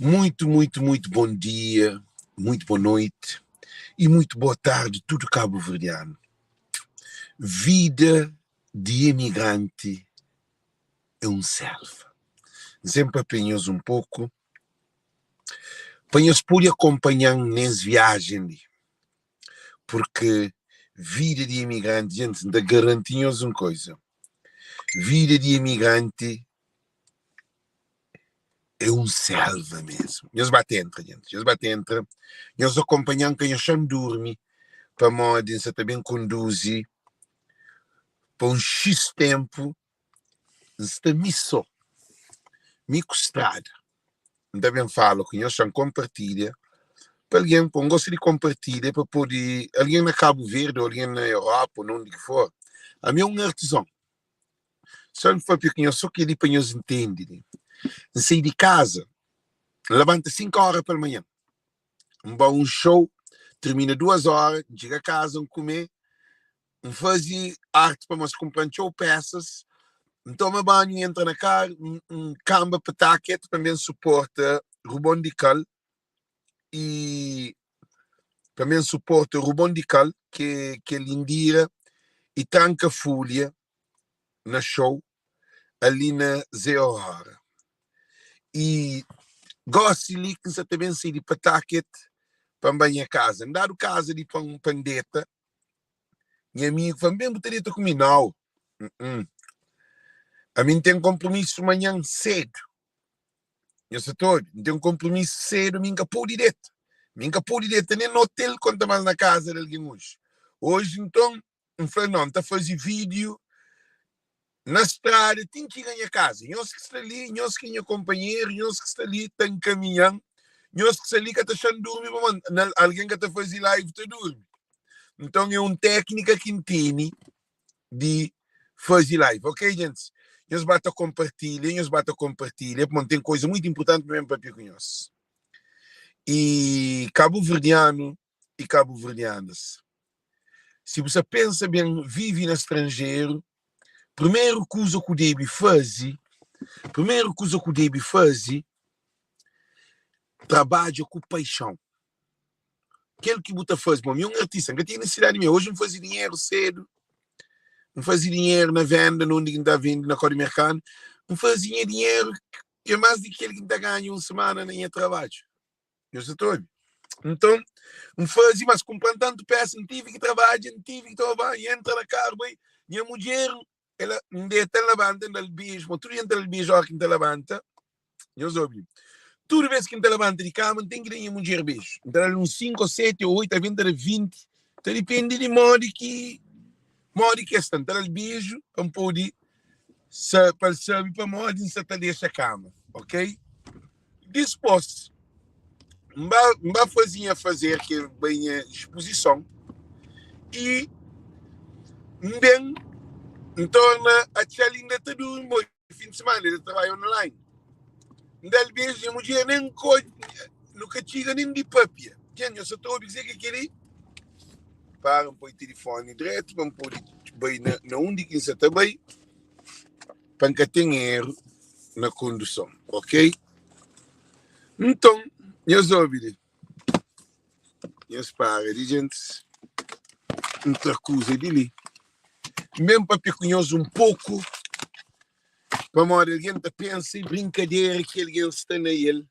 Muito, muito, muito bom dia, muito boa noite e muito boa tarde tudo cabo-verdiano. Vida de imigrante é um selva. N sempre papia nhos um pouco pa nhos pode acompanha-m nes viagem li, porque vida de imigrante, gente, N ta garanti nhos um coisa, vida de imigrante é un selva mesmu. Nhos ba ta entra, gentis, nhos ba ta entra, nhos akonpanha-m ka nhos xa-m durmi, pamodi N sa ta ben konduzi pa un xis ténpu, N sta mi sô, mi ku strada. N ta ben fala ku nhos, xa-m konpartilha pa algen, pa N gosta di konpartilha pa pode algen na Kabu Verdi ô algen na Europa ô na undi ki for. Ami é un artizon. Só N papia ku nhos só kel-li pa nhos ntende li. N sai di kaza, N labanta 5 óra palmanhan, N ba un xou, tirmina duas óra, N txiga kaza, N kume, N faze arti pa mos kunpra-m txeu pésas, N toma banhu, N entra na karu, N kanba Pawtucket pa N ben suporta Rubon di Kal i pa N ben suporta Rubon di Kal, ki é kel Indira i Tranka Fulha. Na show ali na Zé Aurora. I gosi li ki N sa ta ben sai di Pawtucket pa N bai nha kaza. N dadu kaza li pa N deta. Nha amigu fla-m, ben bu ta deta ku mi? Nau, ami N ten konpromisu manhan sedu. Nha sa ta obi? N ten konpromisu sedu, mi N ka pode deta. Mi N ka pode deta nen na otel, konta más na kaza di algen oji. Oji nton, N fla, no, N ta faze vídiu na strada ti N txiga nha kaza. Nhos ki sta li, nhos ki é nha konpanheru, nhos ki sta li ta nkaminha-m, nhos ki sta li ka ta xa-m durmi pamodi na algen ka ta faze live ta durmi. Nton é un téknika ki N tene di faze live. Ok, gentis? Nhos ba ta konpartilha, nhos ba ta konpartilha pamodi ten kuza mutu inportanti pa N ben papia ku nhos. I kabuverdianu i kabuverdianas, si bu sa pensa ben vive na stranjeru, primeru kuza ku debe faze, primeru kuza ku debe faze, trabadja ku paixon. Kel ki bu ta faze, bom, mi é un artista, N ka ten nisisidadi di mi, oji N faze dinheru sedu, N faze dinheru na venda, na undi ki N ta vende na Kodi Merkanu, N faze nha dinheru ki é más di kel ki N ta ganha un semana na nha trabadju. Nhos sa ta obi? Nton, N faze, mas kunpra-m tantu pésa, N tive ki trabadja, N tive ki toma banhu, entra na karu, bai. Nha mudjer, ela, N deta, N labanta, N da-l beju, ma tudu dia N ta da-l beju óra ki N ta labanta. Nhos obi? Tudu bês ki N ta labanta di kama, N ten ki da nha mudjer beju. N ta da-l uns sinku ô seti ô oitu, alvês N ta da 20, ta dipende di modi ki modi ki es sta. N ta da-l beju pa N pode sa pa el sabe pamodi N sa ta dexa kama, ok? Dispôs, N ba, N ba faze nha fazer, ki é bai nha spozison, y N ben, N torna atxa-l inda ta durmi, bo é fin di semana, el ta trabadja online. N da-l beju, nha mudjer nen ka nu ka txiga nen di papia. Dja nhos sa ta obi kuzê ki é kel-li? Para, N poi tilifoni dretu pa N pode bai na, na undi ki N sa ta bai. Pa N ka ten eru na konduson, ok? Nton, nhos obi li. Nhos para di gentis. N tra kuza di li. N ben papia ku nhos un poku, pamodi algen ta pensa e brinkadera ki algen sta na el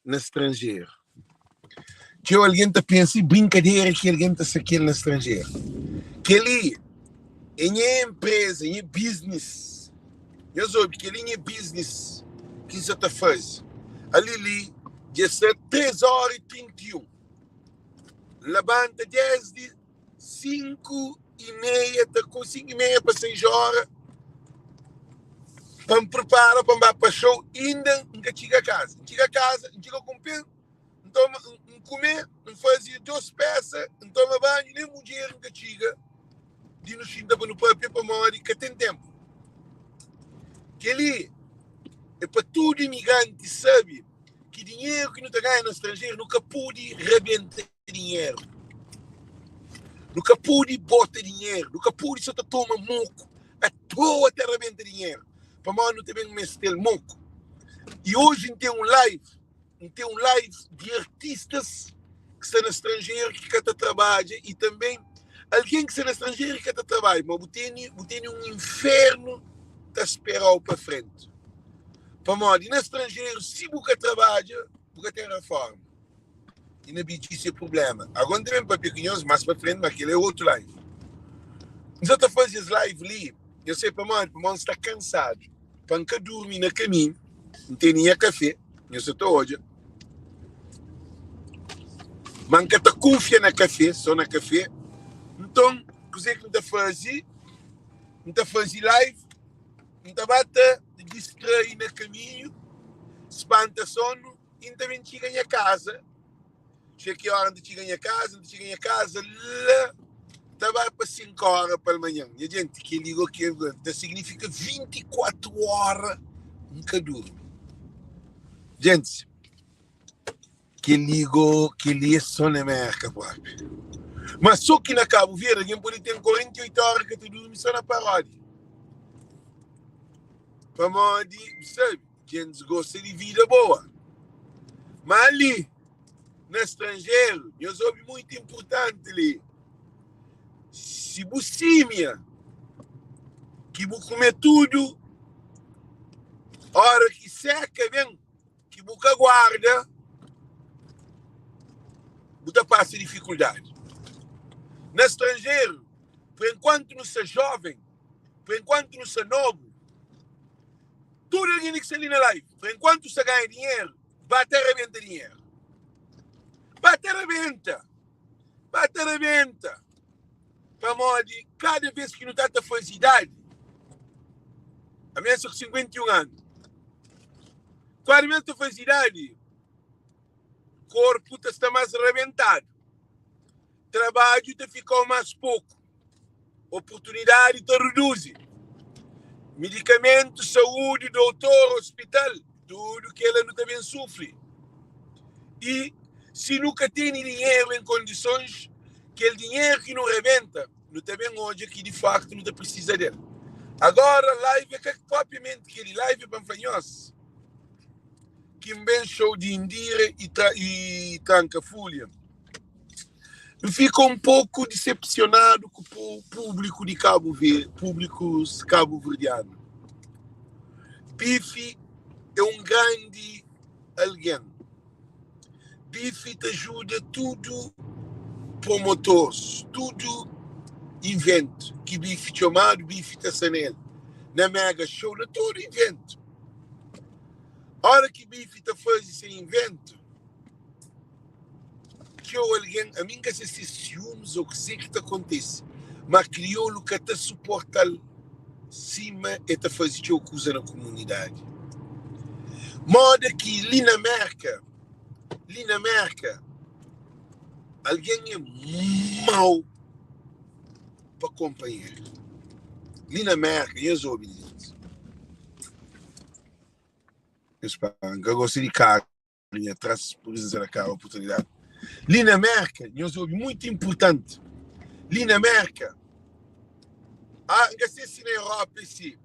na stranjeru. Txeu algen ta pensa i brinkadera ki algen ta sakel na stranjeru. Kel-li é nha enpreza, nha biznis. Nhos obi, kel-li nha biznis ki N sa ta faze. Ali li dja sta 3 óra i 31. N labanta désdi 5 i meia, ta ku 5 i meia pa 6 óra pa N pripara pa N ba pa xou. Inda N ka txiga kaza. N txiga kaza, N txiga ku un pen. N toma, N kume, N faze dos pesa, N toma banhu, nen mudjer N ka txiga di nu xinta pa nu papia pamodi ka ten tenpu. Kel-li é pa tudu imigranti sabe ki dinheru ki nu ta ganha na stranjeru nu ka pode rabenta dinheru, nu ka pode bota dinheru, nu ka pode sa ta toma moku atoa ta rabenta dinheru pamodi nu ta ben meste-l moku. I oji N ten un live. N ten un live di artistas ki sta na stranjeru ki ka ta trabadja i tanbê algen ki sta na stranjeru ki ka ta trabadja, ma bu tene bu tene un infernu ta spera-u pa frenti. Pamodi na stranjeru si bu ka trabadja bu ka ten reforma i na bidjisi é prubléma. Agora N ta ben papia ku nhos más pa frenti, ma kel-la é otu live. N sa ta faze es live li, nhos sabe pamodi? Pamodi N sta kansadu. Pa N ka durmi na kaminhu, N tene nha kafé, nhos sa ta odja. Ma N ka ta kunfia na kafé, sô na kafé. Nton, kuzê ki N ta faze? N ta faze live, N ta ba ta distrai na kaminhu, spanta sonu i N ta ben txiga nha kaza. Txê ki óra N ta txiga nha kaza? N ta txiga nha kaza la ta ba pa 5 óra palmanhan. Nha jenti, kel-li gó ki ta signifika 24 óra N ka durmi. Gentis, kel-li gó, kel-li é sô na Mérka própi. Má sô ki na Kabu Verdi algen pode ten 48 óra ka ta durmi sô na paródia. Pamodi, bu sabe, gentis gosta di vida boa. Má li na stranjeru, nhos obi muitu inpurtanti li, si bu símia ki bu kume tudu, óra ki seka ben, ki bu ka guarda, bu ta pasa difikuldadi. Na stranjeru, pa enkuantu nu sta jóven, pa enkuantu nu sta nobu, tudu algen li ki sta li na live, pa enkuantu sta ganha dinheru, ba ta rabenta dinheru. Ba ta rabenta! Ba ta rabenta! Pamodi kada vez ki nu ta ta faze idadi, ami N sta ku 51 anu, kada vez ki nu ta faze idadi, korpu ta sta más rabentadu, trabadju ta fika-u más poku. Oportunidadi ta reduzi. Midikamentu, saúdi, doutor, ospital, tudu kela nu ta ben sufri. I si nu ka tene dinheru en kondisons, kel dinheru ki nu rebenta, nu ta ben odja ki di faktu nu ta prisiza del. Agora live é ka propriamenti keli, live é pa N fla nhos ki N ben show di Indira i i Tranka Fulha. N fika un poku disepsionadu ku públiku di Kabu Verdi, públikus kabuverdianu. Bifi é un grandi algen. Bifi ta ajuda tudu promotors, tudu iventu ki Bifi txomadu, Bifi ta sta nel. Na Mega Show, na tudu iventu. Óra ki Bifi ta faze se iventu, Txeu algen, ami N ka se si é siumis ô kuzê ki ta kontise, má kriolu ka ta suporta-l sima el ta faze txeu kuza na kumunidadi. Moda ki li na Mérka, li na Mérka, algen é mau pa konpanheru. Li na Mérka, nhos obi li, nhos pa, N ka gosta di karu. Nha tras pur isu N sa kaba oportunidadi Li na Merka nhos obi muitu inpurtanti Li na Merka Ah N ka se si na Europa é si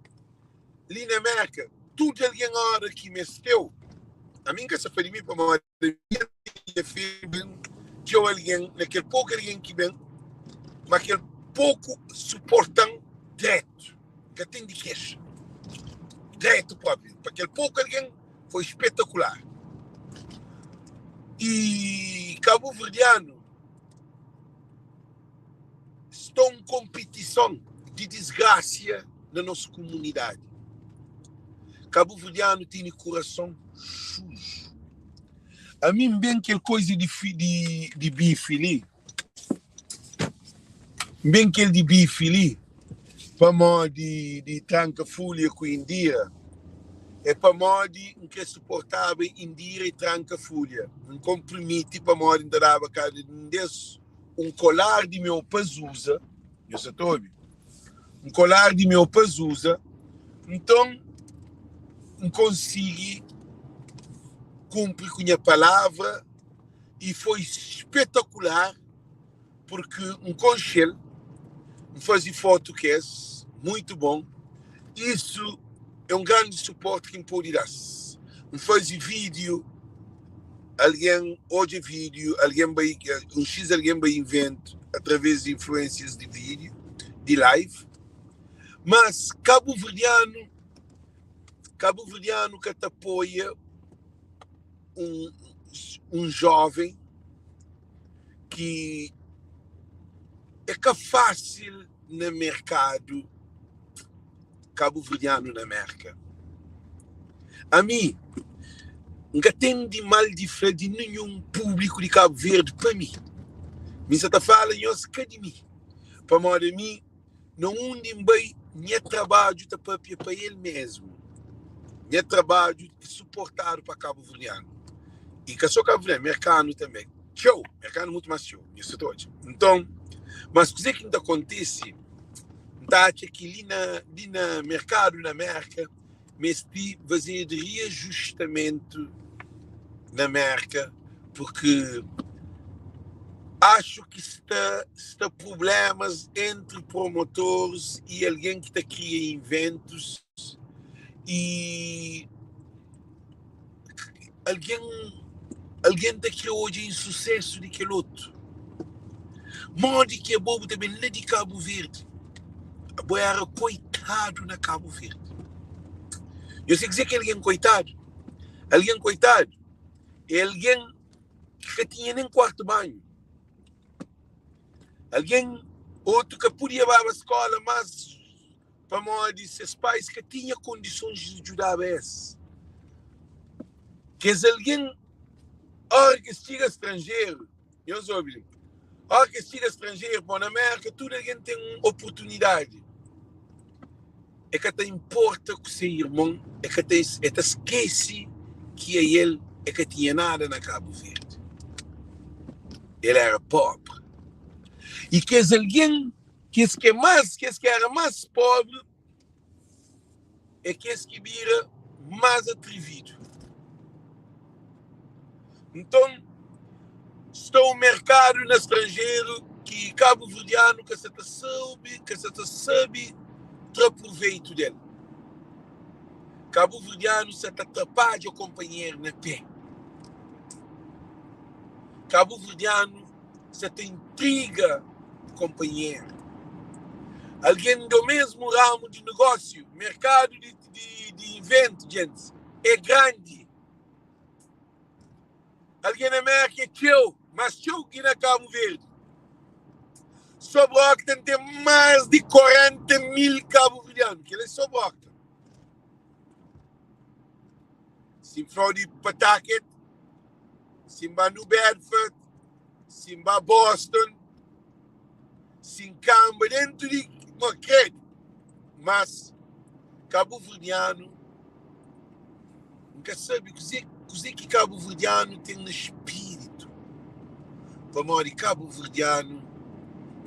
Li na Merka tudu algen ora ki mesteu Ami N ka sa fla di mi pamodi nha fidju ben Txeu algen na kel poku algen ki ben Ma kel poku suporta-m dretu N ka ten di kexa Dretu propi Pa kel poku algen Foi espetacular. E kabuverdianu sta un konpitison di disgrasia na nos kumunidadi. Kabuverdianu tene kurason suju. Ami N ben kel koiza di di di bifi li, N ben kel di bifi li pamodi di tranka fulha ku Indira é pamodi N kre suportaba Indira i tranka fulha. N konprimiti pamodi N ta daba kada un des un kolar di meu pa es uza, nhos sa ta obi? Un kolar di meu pa es uza, nton N konsigi kunpri ku nha palavra i foi spetakular. Porque N konxe-l, N faze fotu ku es, muitu bon. Isu é un grandi suporti ki N pode da-s. N faze vídiu. Algen odja vídiu, algen bai, un X algen bai inventu através di influênsias di vídiu, di live. Mas kabuverdianu, kabuverdianu ka ta apoia un, un jóven ki é ka fásil na merkadu kabuverdianu na Merka. Ami, N ka ten di mal di fla di ninhun públiku di Kabu Verdi pa mi. Mi sa ta fala nhos ka di mi, pamodi ami na undi N bai nha trabadju ta papia pa el mesmu. Nha trabadju é suportadu pa kabuverdianu i ka so kabuverdianu, merkanu tanbe. Txeu, merkanu mutu mas txeu, nhos sa ta odja. Nton, mas kuzê ki N ta kontise, N ta atxa ki li na li na merkadu na Merka meste fazedu riajustamentu na Merka purki axu ki sta sta prublémas entri promotoris i algen ki ta kria inventus i algen algen ta kre odja insusesu di kel otu. Modi ki abo bu ta ben la di Kabu Verdi? Abo era koitadu na Kabu Verdi. Nhos sabe kuzê ki é algen koitadu? Algen koitadu é algen ki ka tinha nen kuartu banhu. Algen otu ka podia baba skóla más pamodi ses pais ka tinha kondisons di djudaba es. Kes algen, óra ki es txiga stranjeru, nhos obi li, óra ki es txiga stranjeru, pô, na Mérka tudu algen ten un oportunidadi. E ka ta inporta ku se irmon, e ka ta, e ta skese ki ael e ka tinha nada na Kabu Verdi. El éra póbri. I kes algen Kes ki é más, kes ki éra más póbri é kes ki bira más atrividu. Nton, sta un merkadu na stranjeru ki kabuverdianu ka sa ta sabe, ka sa ta sabe tra purveitu del. Kabuverdianu sa ta trapadja konpanheru na pé. Kabuverdianu sa ta intriga konpanheru. Algen do mesmu ramu di negósiu, merkadu di, di, di inventu, djentis, é grandi. Algen na Merka é txeu, más txeu ki na Kabu Verdi. Só Brockton ten más di 40 mil kabuverdianu. Kel-la é só Brockton. Si N fla-u di Pawtucket, si N ba New Bedford, si N ba Boston, si N kanba dentu di ma kredu, mas kabuverdianu N ka sabe kuze kuze ki kabuverdianu ten na spiritu, pamodi kabuverdianu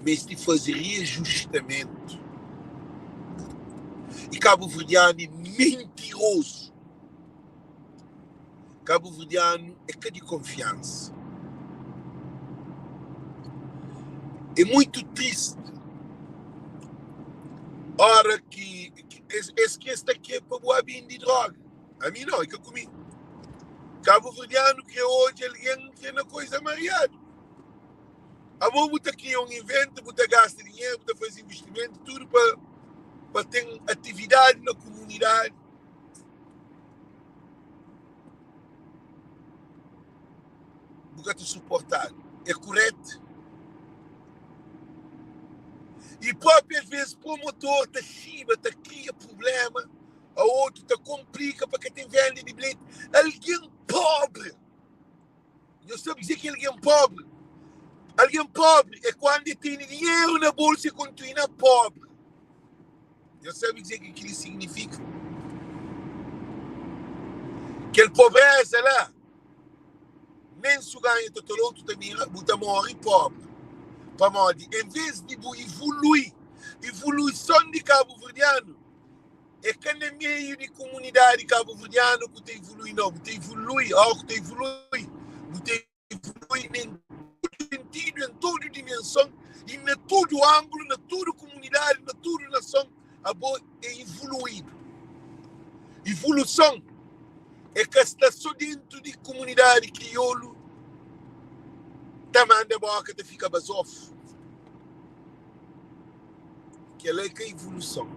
meste faze riajustamentu i kabuverdianu é mentirozu. Kabuverdianu é ka di konfiansa. É muitu tristi ora ki es ki es ta kre pa bu bindi droga. Ami nau, é ka ku mi. Kabuverdianu kre odja algen kre na koiza mariadu. Abo bu ta kria un iventu, bu ta gasta dinheru, bu ta faze investimentu, tudu pa pa ten atividadi na kumunidadi. Bu ka ta suportadu. É kuretu? I propi as vezes promotor ta xiba, ta kria prublema a otu, ta konplika pa ka ten venda di bilheti. Algen pobri, nhos sabe kuzê ki é algen pobri? Algen pobri é kuandu e tene dinheru na bolsu e kontinua pobri. Nhos sabe kuzê ki kel-li siginifika? Kel pobréza la, nen si bu ganha totolon, tu ta bira, bu ta móre póbri. Pamodi, envês di bu ivului, ivuluison di kabuverdianu é ka na meiu di kumunidadi kabuverdianu ku ta ivului, nau. Bu ta ivului, óras ku ta ivului, bu ta ivului na tudu sentidu, en tudu dimenson i na tudu angulu, na tudu kumunidadi, na tudu nason, abo é ivuluidu. Ivuluson é ka sta so dentu di kumunidadi. kumunidadi kriolu ta manda boka ta fika bazofu. Kel-la é ka ivoluson.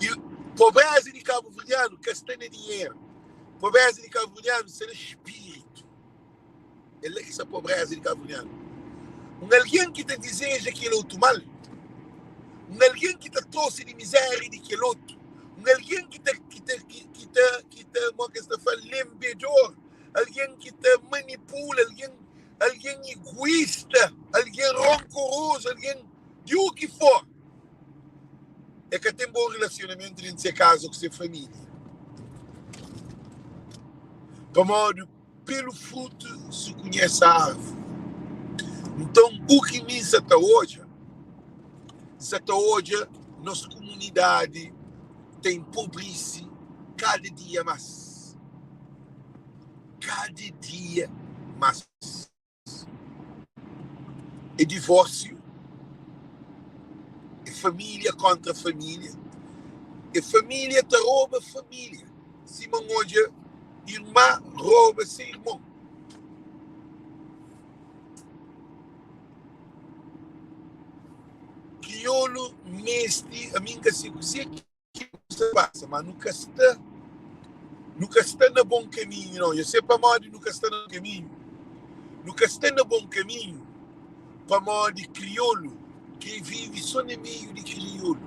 I pobreza di kabuverdianu ka sta na dinheru. Pobreza di kabuverdianu sta na spiritu. É la ki sta pobreza di kabuverdianu. Un algen ki ta dizeja kel otu mal, un algen ki ta trosi di mizéria di kel otu, un algen ki ta, ki ta, ki ta, ki ta, mo ki es ta fla, lenbedor, algen ki ta manipula, algen, algen iguista, algen rankorozu, algen di u ki for, e ka ten bon relasionamentu dentu se kaza ku se família. Pamodi pelu frutu se kunhese árvore. Nton, u ki mi N sa ta odja, N sa ta odja nos kumunidadi ta enpobrisi kada dia más. Kada dia más. É divórsiu, é família kontra família, é família ta roba família. Sima N odja irma roba se irmon. Kriolu meste, ami N ka se kuzê ki. ki nu sta pasa, ma nu ka sta nu ka sta na bon kaminhu nau. Yo se pamodi nu ka sta na bon kaminhu? Nu ka sta na bon kaminhu pamodi kriolu kre vive so na meiu di kriolu.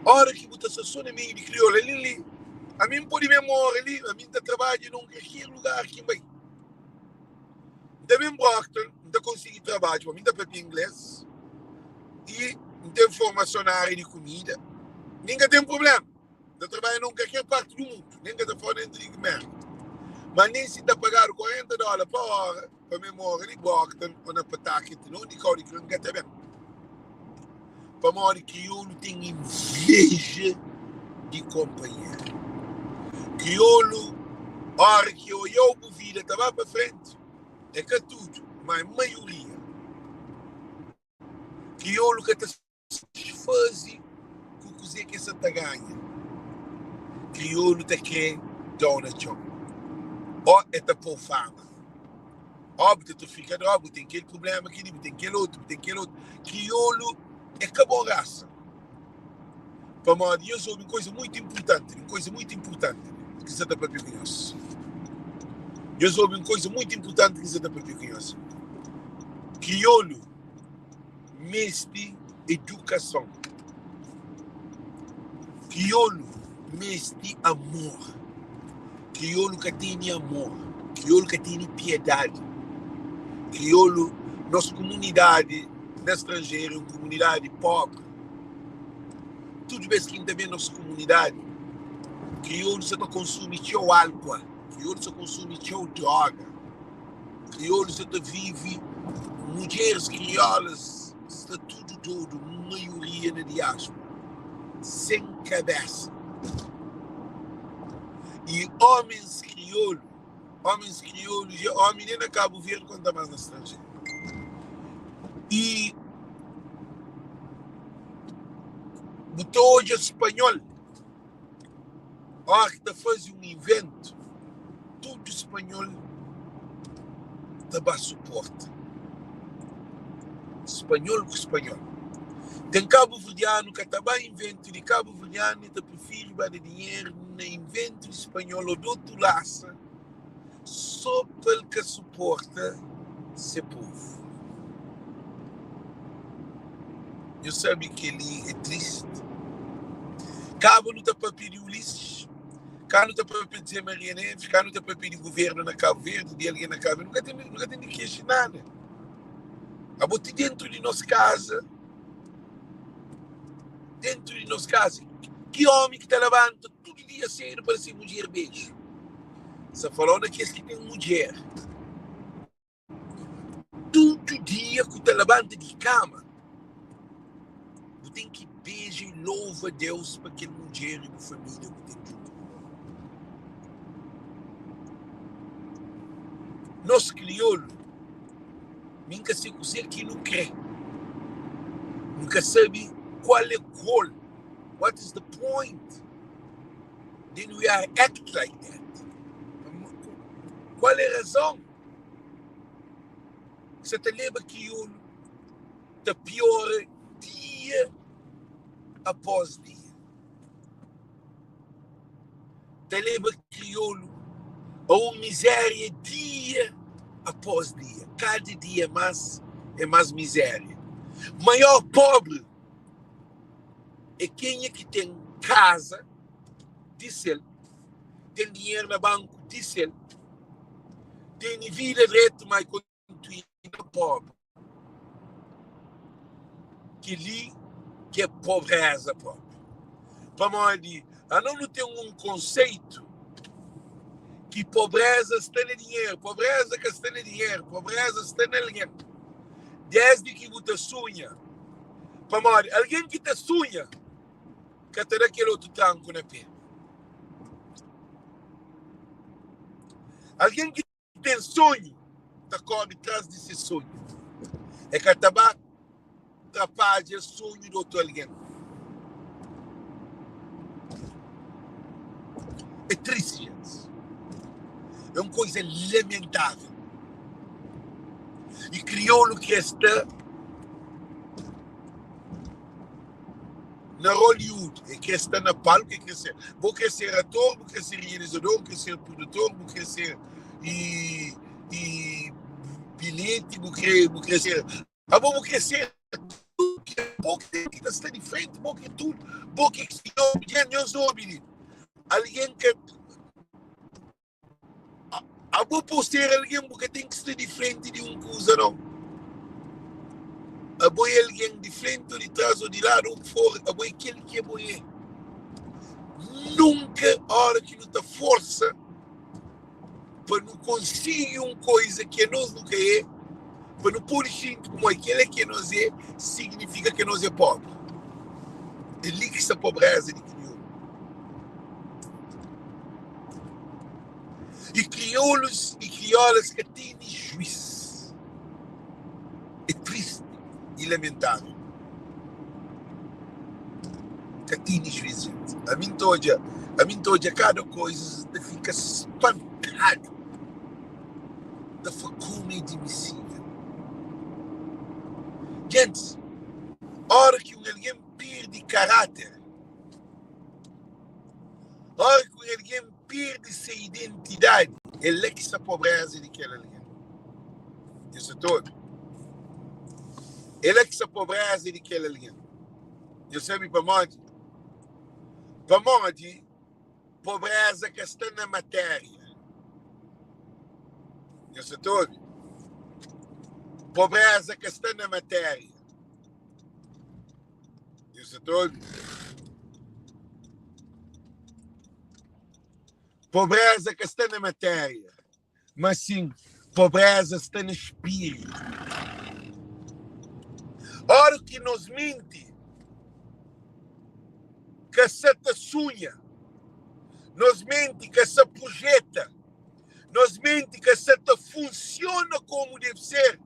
Ora ki bu ta sta so na meiu di kriolu, ali li, ami N pode ben mora li, ami N ta trabadja na un kalker lugar ki N bai. N ta ben Brockton, N ta konsigi trabadju, pamodi N ta papia ingles i N ten formason na ária di kumida. Nin ka ten prubléma. N ta trabadja na un kalker parti di mundu, nen ka ta fora dentru di Merka. Ma nen si N ta pagadu 40 dóla pa óra pa mi mora li Brockton ô na Pawtucket, na undi kau di kriolu, N ka ta ben. Pamodi kriolu ten inveja di konpanheru. Kriolu, óra ki oiau bu vida ta ba pa frenti, é ka tudu, ma é maioria. Kriolu ka ta satisfaze ku kuzê ki el sa ta ganha. Kriolu ta krê da-u na txon, ô el ta pô-u fama. Ó, bu ta trafika droga, bu ten kel prubléma kel-li, bu ten kel otu, bu ten kel otu. Kriolu é ka bon rasa. Pamodi nhos obi un kuza mutu inpurtanti, un kuza mutu inpurtanti ki N sta ta pâpia ku nhos. Nhos obi un kuza mutu inpurtanti ki N sta ta pâpia ku nhos. Kriolu meste edukason. Kriolu meste amor. Kriolu ka tene amor. Kriolu ka tene piedadi. Kriolu, nos kumunidadi na stranjeru é un kumunidadi pobri. Tudu bes ki N ta ben nos kumunidadi, kriolu sa ta konsumi txeu álkua, kriolu sa konsumi txeu droga, kriolu sa ta vive, mudjeris kriolas sta tudu dodu, maioria na diáspora, sen kabésa. I ómens kriolu, ómens kriolu dja ómi nen na Kabu Verdi konta más na stranjeru. I bu ta odja spanhol óra ki ta faze un iventu, tudu spanhol ta ba suporta. Spanhol ku spanhol. Ten kabuverdianu ka ta ba inventu di kabuverdianu, e ta prifiri ba da dinheru na inventu di spanhol ô di otu rasa sô pa el ka suporta se povu. Nhos sabe kel-li é tristi. Kaba nu ta papia di Ulisses, ka nu ta papia di Zé Maria Neves, ka nu ta papia di governu na Kabu Verdi, di algen na Kabu Verdi. Nu ka ten, nu ka ten di kexa nada. Abo ti dentru di nos kaza, dentru di nos kaza, ki omi ki ta labanta tudu dia sedu pa da se mudjer beju? Sa falou na kes ki ten mudjer. Tudu dia ku ta labanta di kama, bu ten ki beja i louva Deus pa kel mudjer i bu família ku ten djuntu ku bo. Nos kriolu, mi N ka se kuzê ki nu krê. Nu ka sabe kual é goal, what is the point, then we are act like that. Kual é razon ki sa ta leba kriolu ta piora dia após dia? Ta leba kriolu a un mizéria dia após dia. Kada dia más é más mizéria. Maior pobri é kenha ki ten kaza di sel, ten dinheru na banku di sel, tene vida dretu, ma e kontinua pobri. Kel-li ki é pobreza propi. Pamodi anos nu ten un konseitu ki pobreza sta na dinheru. Pobreza ka sta na dinheru, pobreza sta na algen. Desdi ki bu ta sunha, pamodi algen ki ta sunha ka ta da kel otu tranku na pé. Algen ki ten sonhu ta kóre tras di se sonhu. E ka ta ba trapadja sonhu di otu algen. É tristi, gentis. É un koiza lamentável. I kriolu krê sta na Hollywood, e kre sta na palku, e kre ser, bo kre ser ator, bu kre ser realizador, bu kre ser produtor, bu kre ser e, e bilhete, bu kre, bu kre ser, abo bu kre ser tudo, que bo ki ta sta di frente, bo ki tudo, bo ki nhos obi li, alguém que Abo pa bu ser algen bu ka ten ki sta di frenti di un kuza nau. Abo é algen di frenti ô di tras ô di ladu ô ki for, abo é kel ki abo é. Nunka óra ki nu ta forsa pa nu konsigi un koiza ki anos nu ka é, pa nu pode xinti kumó kel-la ki anos é, siginifika ki anos é pobri. É li ki sta pobréza di kriolu. I kriolus i kriolas ka tene juis. É tristi i lamentável. Ka tene juis, jenti. Ami N ta odja, ami N ta odja kada koizas N ta fika spantadu. N ta fla komu é admisível. Gentis, óra ki un algen perde karáter, Óras ki un algen perde se identidadi, é la ki sta pobréza di kel algen. Nhos sa ta obi? É la ki sta pobréza di kel algen. Nhos sabe pamodi? Pamodi pobréza ka sta na matéria. Nhos sa ta obi? Pobréza ka sta na matéria. Nhos sa ta obi? Pobreza ka sta na matéria, mas sim pobreza sta na spiritu. Ora ki nos menti ka sa ta sunha, nos menti ka sa projeta, nos menti ka sa ta funsiona komu debe ser,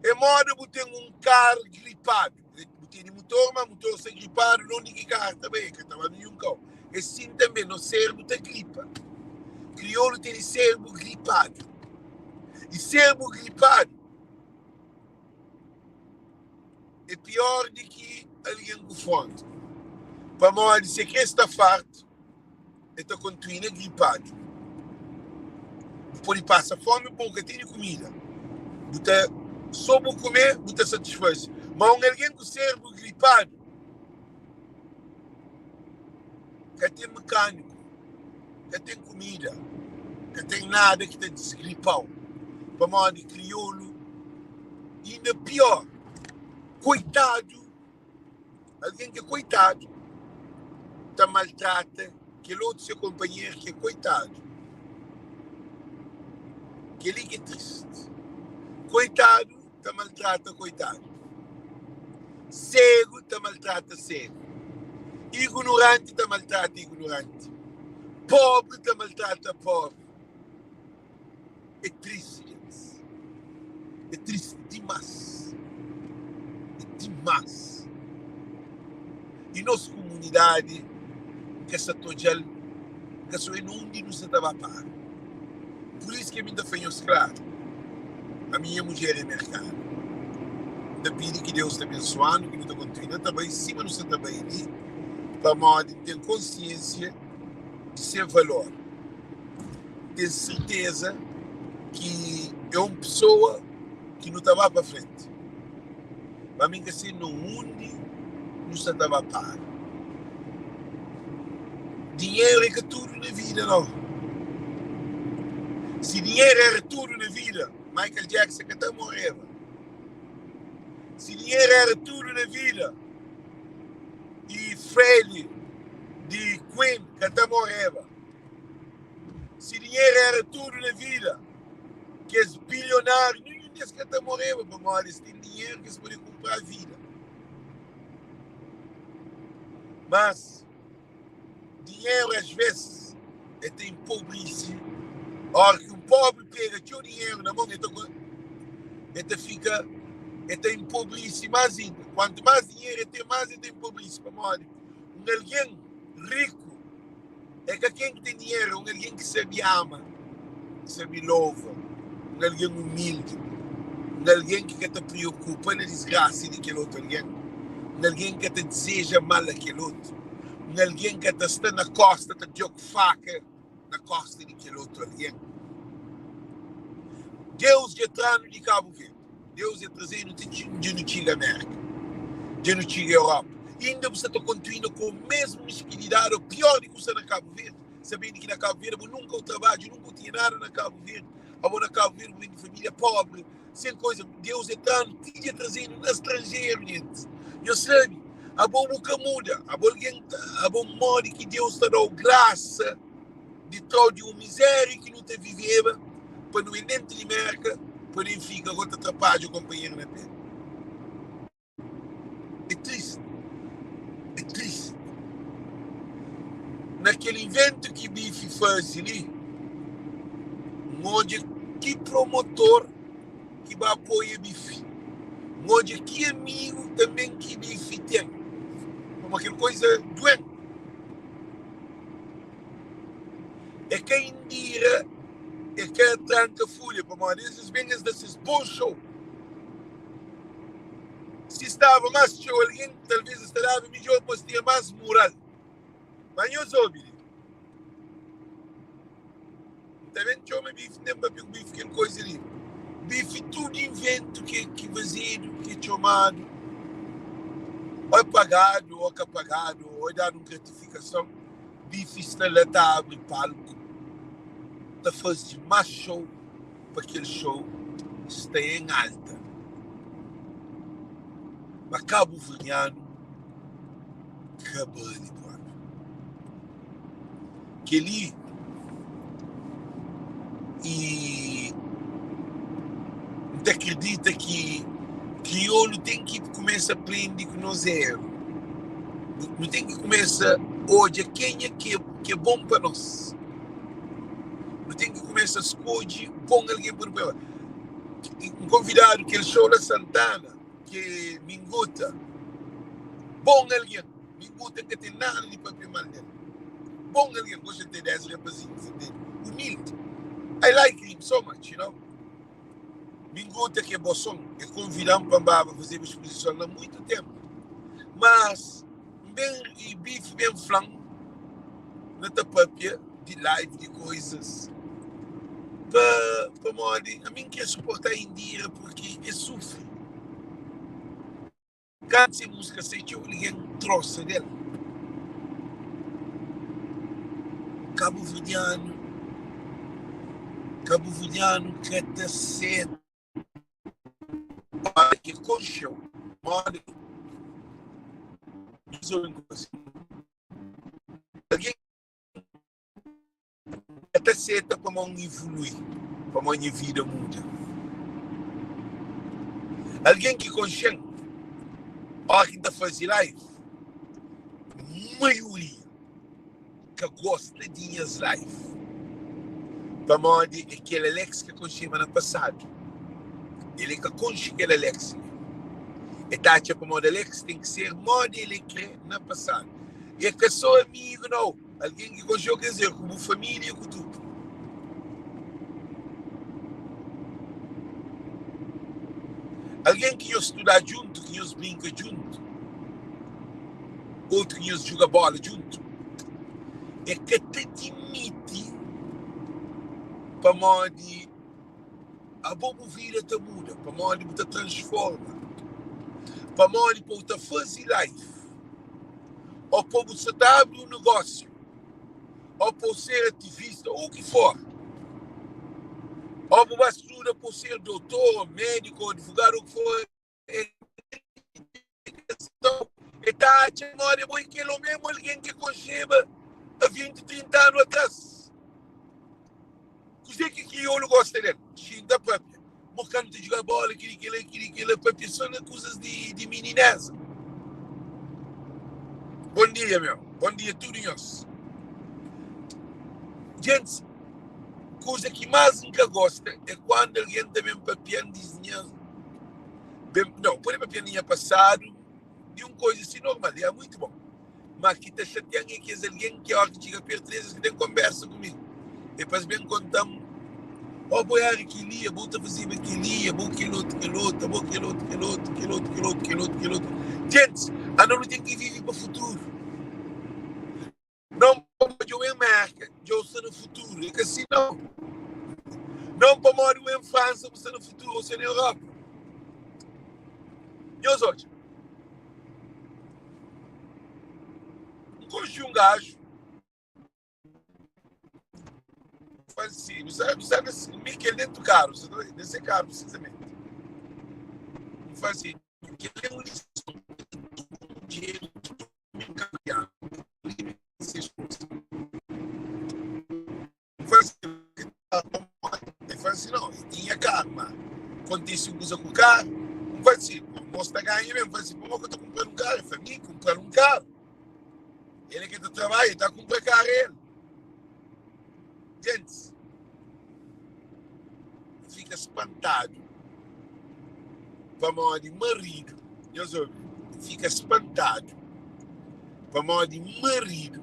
é moda bu ten un karu gripadu. Bu tene mutor, ma mutor sta gripadu, nonde ki karu ta bai? E ka ta ba ninhun kau. É sin tanbe, nos sérbu ta gripa. Kriolu tene sérbu gripadu. I sérbu gripadu é pior di ki algen ku fómi. Pamodi se kre sta fartu, el ta kontinua gripadu. Bu pode pasa fómi pa bu ka tene kumida, bu ta sô bu kume bu ta satisfaze. Má un algen ku sérbru gripadu ka ten mekániku, ka ten kumida, ka ten nada ki ta disgripa-u. Pamodi kriolu inda piór, koitadu. Algen ki é koitadu ta maltrata kel otu se konpanheru ki é koitadu. Kel-li ki é tristi. Koitadu ta maltrata koitadu. Ségu ta maltrata ségu. Ignoranti ta maltrata ignoranti. Póbri ta maltrata póbri. É tristi, gentis. É tristi dimás. É dimás. I nos kumunidadi ka sa ta odja-l, ka sa odja na undi nu sa ta ba para. Pur isu ki ami N ta fla nhos klaru, ami nha mudjer é merkanu. N ta pidi ki Deus ta abensua-nu, ki nu ta kontinua ta bai sima nu sta ta bai li, pamodi N ten konsiensia di se valor. N ten serteza ki é un pesoa ki nu ta ba pa frenti. Ma mi N ka sabe na undi nu sta ta ba para. Dinheru é ka tudu na vida nau. Si dinheru éra tudu na vida, Michael Jackson ka ta moreba. Si dinheru éra tudu na vida, e Freddie di Queen ka ta moreba. Si dinheru éra tudu na vida, kes bilionáriu, ninhun di es ka ta moreba, pamodi es ten dinheru ki es pode kunpra vida. Mas, dinheru às ves el ta enpobrisi. Óra ki un pobri pega txeu dinheru na mon, el ta el ta fika el ta enpobrisi más inda. Kuantu más dinheru el ten, más el ta enpobrisi. Pamodi un algen riku é ka ken ki ten dinheru, é un algen ki sabe ama, ki sabe lova, un algen umildi, un algen ki ka ta preokupa na disgrasa di kel otu algen, un algen ki ka ta dizeja mal a kel otu, un algen ki ka ta sta na kósta ta djogu faka na kósta di kel otu algen. Deus dja tra-nu di Kabu Verdi. Deus dja traze-nu ti dja nu txiga Mérka, dja nu txiga Europa. Inda bu sta ta kontinua ku mesmu miskilidadi ô pior di ku sta na Kabu Verdi, sabendi ki na Kabu Verdi abo nunka u trabadja, nunka u tinha nada na Kabu Verdi, abo na Kabu Verdi bu ben di família pobri, sen koisa. Deus dja tra-nu ti dja traze-nu na stranjeru, gentis. Nhos sabe, abo bu ka muda, abo algen, abo modi ki Deus ta da-u grasa di tra-u di un mizéria ki nu ta viveba pa nu ben dentu di Mérka pa nen fika go ta trapadja konpanheru na pé. É tristi, é tristi. Na kel iventu ki Bifi faze li, N odja ki promotor ki ba apoia Bifi. N odja ki amigu tanben ki Bifi ten. Pamodi kel koiza duen. É ka Indira, é ka Tranka Fulha, pamodi es es ben es da ses bon show. Si staba más txeu algen, talvês es ta daba midjór pa es tinha más mural. Má nhos obi li, N ta ben txoma Bifi, N ten papia ku Bifi kel koiza li. Bifi tudu inventu ki ki fazedu, ki txomadu, ô é pagadu ô ka pagadu, ô é dadu un gratifikason. Bifi sta la ta abri palku, ta faze más show pa kel show sta en alta. Ma kabuverdianu ka bali propi. Kel-li i N ta kridita ki kriolu ten ki kumesa prende ku nos eru. Nu ten ki kumesa odja kenha ki é bon pa nos. Nu ten ki kumesa skodje bon algen pa nu poi. N konvidadu kel show la Santana, ki é Minguta. Bon algen. Minguta N ka ten nada di papia mal del. Bon algen. Gosta di ten des rapazinhus, intende? Umildi. I like him so much, you know. Minguta ki é bo son. El konvida-m pa N baba fazeba spozison la muitu tenpu. Mas, N ben i Bifi ben fla-m na ta papia di live di koizas pa pamodi ami N kre suporta Indira purki e sufri. Kantu se múzika sai txeu algen trosa del. Kabuverdianu Kabuverdianu ka ta seta ora ki konxe-u modi Algen ka ta seta pamodi N ivului, pamodi nha vida muda. Algen ki konxe-m, óras ki N ta faze live, maioria ka gosta di nhas live pamodi é kel Alex ki konxeba na pasadu. El é ka konxe kel Alex li. El ta atxa pamodi Alex ten ki ser modi el é kre na pasadu. E é ka so amigu nau, algen ki konxeu, ker dizer, ku bu familia ku tudu. Algen ki nhos studa djuntu, ki nhos brinka djuntu, otu ki nhos djuga bóla djuntu, e ka ta dimiti pamodi abo bu vida ta muda, pamodi bu ta transforma, pamodi pa bu ta faze life, ô pa bu sa ta abri un negósiu, ô pa bu ser ativista, ô u ki for, ô bu ba studa pa bu ser dotor, ô médiku, ô advogadu, ô ki for, e e ta atxa modi abo é kel ô mesmu algen ki konxeba a 20, 30 anu atras. Kuzê ki kriolu gosta del? Xinta papia. Mo kantu ta juga bola, kili kila, kili kila, papia só na kuzas di, di minineza. Bom dia, meu. Bom dia tudo nhos. Gente, kuza ki más N ka gosta é kuandu algen ta ben papia-m di nha ben, não, pode papia di nha pasadu, di un koza si normal, é muito bom. Má ki ta xatia-m é kes algen ki óras ki txiga pertu di es, es ka ten konbérsa ku mi. É pa es ben konta-m, Ó, bo éra kel-li, abo ta fazeba kel-li, abo kel otu, kel otu, abo kel otu, kel otu, kel otu, kel otu, kel otu, kel otu. Gentis, anu nu ten ki vive pa futuru. Não pamodi dja-u em Mérka, dja-u sta na futuru. É ka si nau. Não pamodi u em Fransa, bu sta na futuru, ô sta na Europa. Nhos odja. N konxe un gaju falsidu, sabe, sabe, mi kel dentu karu, sabe, dese karu precisamente. N fala assim, kel é un lison dinheiro Ele fala assim, não, eu tinha carro, mas acontece uma coisa com o carro. Não fala assim, o moço tá ganhando mesmo. Fala assim, como é que eu tô comprando um carro? Eu falei, mim, comprar um carro. Ele é que tá trabalhando, tá comprando carro ele. Gente, fica espantado. Pamodi marido, nhos obi, fica espantado. Pamodi marido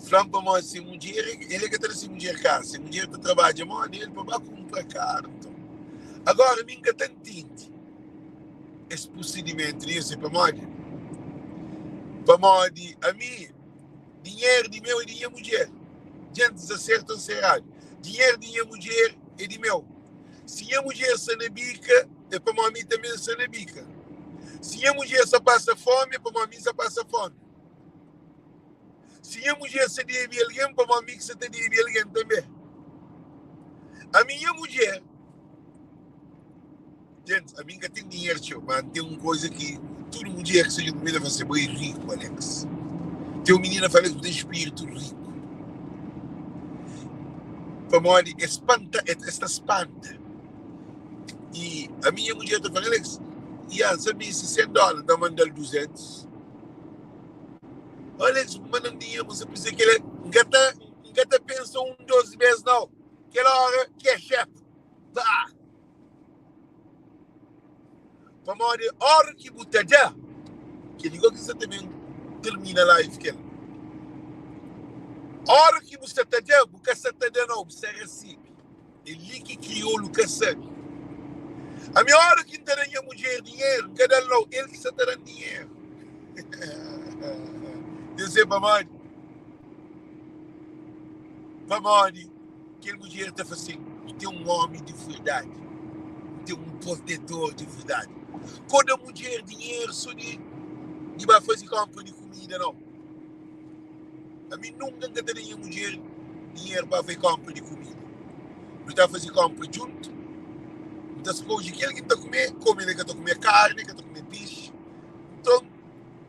fla-m pamodi se mudjer, el é ka ta da se mudjer karu, se mudjer ta trabadja modi el pa ba kunpra karu. Nton, agora mi N ka ta ntende es prusedimentu li, se pamodi? Pamodi ami dinheru di meu é di nha mudjer. Djentis aserta N sta eradu. Dinheru di nha mudjer é di meu. Si nha mudjer sta na bika, é pamodi mi tanbe N sta na bika. Si nha mudjer sta pasa fomi, é pamodi mi N sta pasa fomi. Si nha mudjer sta debe algen, pamodi mi ki sta ta debe algen tanbe. Ami nha mudjer, Djentis, ami N ka ten dinheru txeu, ma N ten un koza ki tudu mudjer ki sta djuntu ku mi ta fla, Bo é riku, Alex. Ten un minina fla, Alex, bu ten spiritu riku. Pamodi es spanta, es ta spanta. I ami nha mudjer ta fla, Alex, ia, N sa meste 100 dóla, N ta manda-l 200. Alex, bu manda-m dinheru, bu sa precisa kel-la. N ka ta, N ka ta pensa un, dos bês, nau. Kel óra, cash app, pá! Pamodi óra ki bu ta da, kel-li gó ki N sta ta ben tirmina live kel. Óra ki bu sta ta da, bu ka sta ta da nau, bu sta resebe. É li ki kriolu ka sabe. Ami óra ki N ta da nha mudjer dinheru, N ka da-l nau, el ki sta ta da-m dinheru. Dja se pamodi? Pamodi kel mudjer ta fla sin, N ten un ómi di verdadi, N ten un protetor di verdadi. Ko da mudjer dinheru so di di ba faze kónpra di kumida, nau. Ami nunka N ka ta da nha mudjer dinheru pa faze kónpra di kumida. Nu ta faze kónpra djuntu, N ta skodje kel ki N ta kume, kome el ka ta kume karni, el ka ta kume pixi. Nton,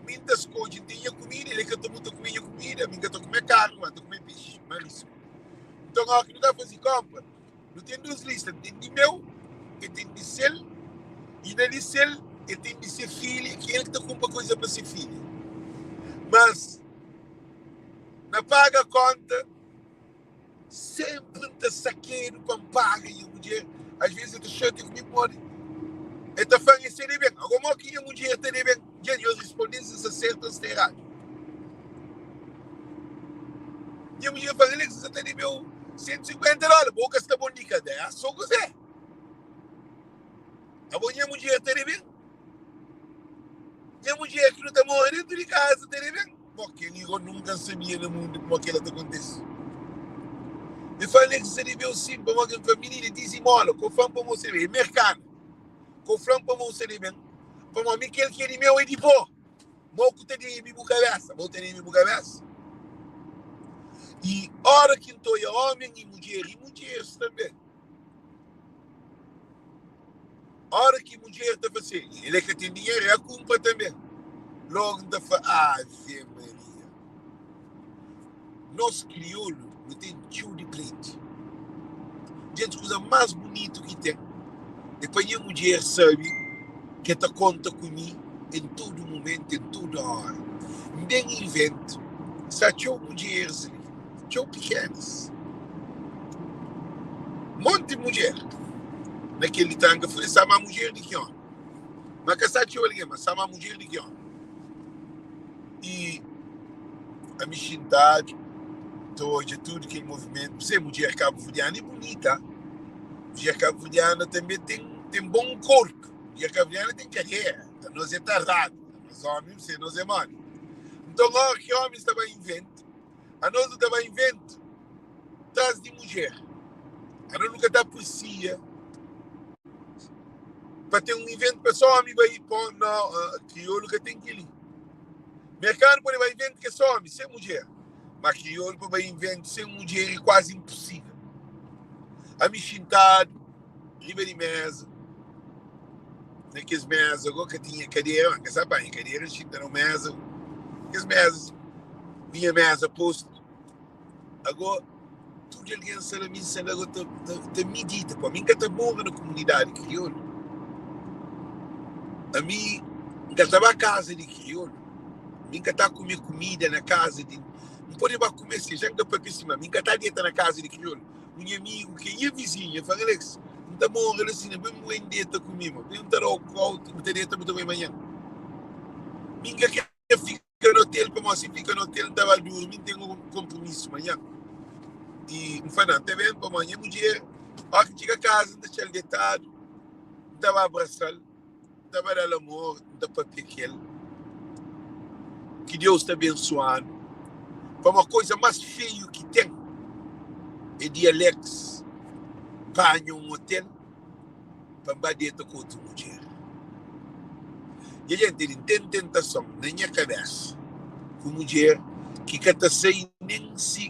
mi N ta skodje, N ten nha kumida, el ka ta muta kume nha kumida, ami N ka ta kume karni, ma N ta kume pixi, marisku. Nton, óras ki nu ta faze kónpra, nu ten dus lista, ten di meu e ten di sel, i na di sel e ten di se filha, ki el ki ta kunpra kuza pa se filha. Mas, na paga kónta, sénpri N ta sakedu pa N paga nha mudjer. Asves el ta xatia ku mi pamodi el ta fla-m, Es ta debe-m. Agora, modi ki nha mudjer ta debe-m? Dja nhos responde-m si N sta sertu ô N sta eradu. Nha mudjer fla-m, Alex, N sa ta debe-u 150 dóla. Bo ka sta bon di kabésa ô kuzê? Abo nha mudjer ta debe-m? Nha mudjer ki nu ta mora dentu di kaza ta debe-m? Bo, kel-li go nunka N sabia na mundu pamodi kel-la ta kontise. Mi fla Alex sa debe-u sin pamodi N fla minina dizimola, ko fla-m pamodi bu sa debe-m. É merkana. Ko fla-m pamodi bu sa debe-m pamodi mi kel ki é di meu é di bo. Mo ku ta debe bu kabesa, bo ta debe bu kabesa. I ora ki N ta oia omen i mudjer, i mudjeris tanbe, Ora ki mudjer ta fla si, El é ka ten dinheru, el kunpra tanbe. Logu N ta fla, Ave Maria! Nos kriolu nu ten txeu di prende. Djentis, kuza más bunitu ki ten é pa nha mudjer sabe ki el ta konta ku mi en tudu mumentu, en tudu óra. N ben inventa, sta txeu mudjeris li. Txeu pikénas. Monti mudjer na kel di tranka fulha sa má mudjer di ki ómi. Ma ka sa txeu algen, ma sa má mudjer di ki ómi. I ami xintadu ta odja tudu kel movimentu. Se mudjer kabuverdiana é bunita. Mudjer kabuverdiana tanbe ten ten bon korpu. Mudjer kabuverdiana ten karera. Anos é taradu. Anos ómi, se nos é modi. Nton, óra ki ómis ta ba inventa. Anos nu ta ba inventa tras di mudjer. Anos nu ka ta apresia pa ten un iventu pa só omi bai pa no, kriolu ka ten keli. Merkanu pode bai iventu ke só omi, sen mudjer. Ma kriolu pa bai iventu sen mudjer e kuazi inposivel. Ami xintadu riba di meza, na kes meza go ka tinha kadera, ma ka sa panha kadera, xinta na un meza, kes mezas, minha meza postu, ago tudu algen sta la, mi sta la go ta, ta, ta midita, pô, mi nka ta mora na komunidadi kriolu, ami nka ta ba kaza di kriolu, mi nka ta kume kumida na kaza di, N pode ba kume si, ja nka papia si, ma mi nka ta deta na kaza di kriolu. Un nha amigu ki é nha vizinhu, el fla-m, Alex, N ta mora la sina, ben bu deta ku mi, ma ben N ta da-u kau, bu ta deta, bu ta bai manhan. Mi N ka kre fika na otel, pamodi si N fika na otel N ta ba durmi, N ten un konpromisu manhan. I N fla, Nan, ta ben, pamodi nha mudjer, óra ki N txiga kaza, N ta txal detadu, N ta ba abrasa-l, N ta ba da-l amor, N ta papia ku el. Ki Deus ta abensua-nu. Pamodi koza más feiu ki ten é di Alex panha un otel pa N ba deta ku otu mudjer. Nha jenti, N ten tentason na nha kabésa ku mudjer ki ka ta sai nen si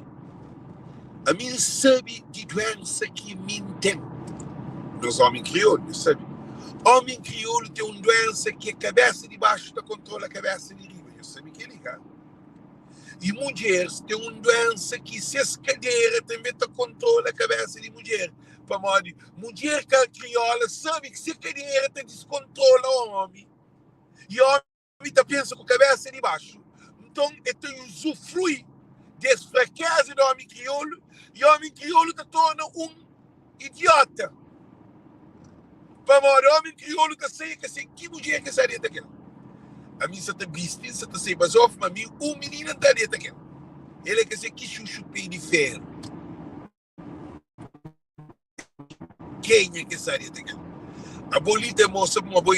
ami N sabe di duénsa ki mi N ten. Nos ómi kriolu, nu sabe. Ómi kriolu ten un duénsa ki é kabésa di baxu ta kontrola kabésa di riba. Nhos sabe kel-li, ka? I mudjeris ten un duénsa ki ses kadera tanbê ta kontrola kabésa di mudjer. Pamodi mudjer ka krióla sabe ki se kadera ta diskontrola ómi i ómi ta pensa ku kabésa di baxu. Nton, el ta uzufrui di es frakéza di ómi kriolu i ómi kriolu ta torna un idiota. Pamodi ómi kriolu ta sai ka sai ki mudjer ki sa deta kel. Ami sa ta bisti, sa ta sai bazof, ma mi un minina nta deta kel. El é ka sai ki xuxu pé di feru. Kenha ki sa deta kel? Abo li ta mostra ma abo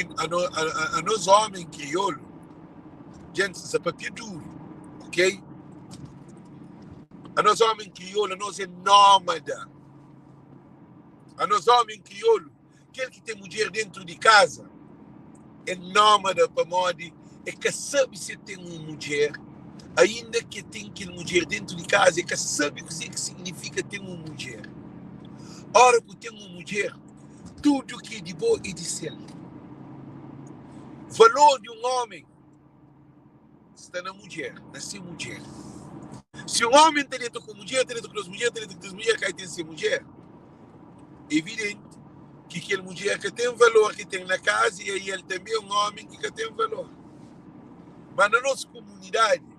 anos ómi kriolu, djenti sa papia duru, ok? Anos ómi kriolu, anos é nómada. Anos ómi kriolu, kel ki ten mudjer dentru di kaza é nómada pamodi é ka sabe si el ten un mudjer, ainda ki el ten kel mudjer dentru di kaza é ka sabe kuzê ki signifika ten un mudjer. Óra ku ten un mudjer, tudu ki é di bo é di sel. Valor di un ómi sta na mudjer, na se mudjer. Si un ómi ta deta ku mudjer, ta deta ku dos mudjer, ta deta ku três mudjer, ka el ten se mudjer, é evidenti ki kel mudjer ka ten valor ki ten na kaza i el tanbê é un ómi ki ka ten valor. Má na nos komunidadi,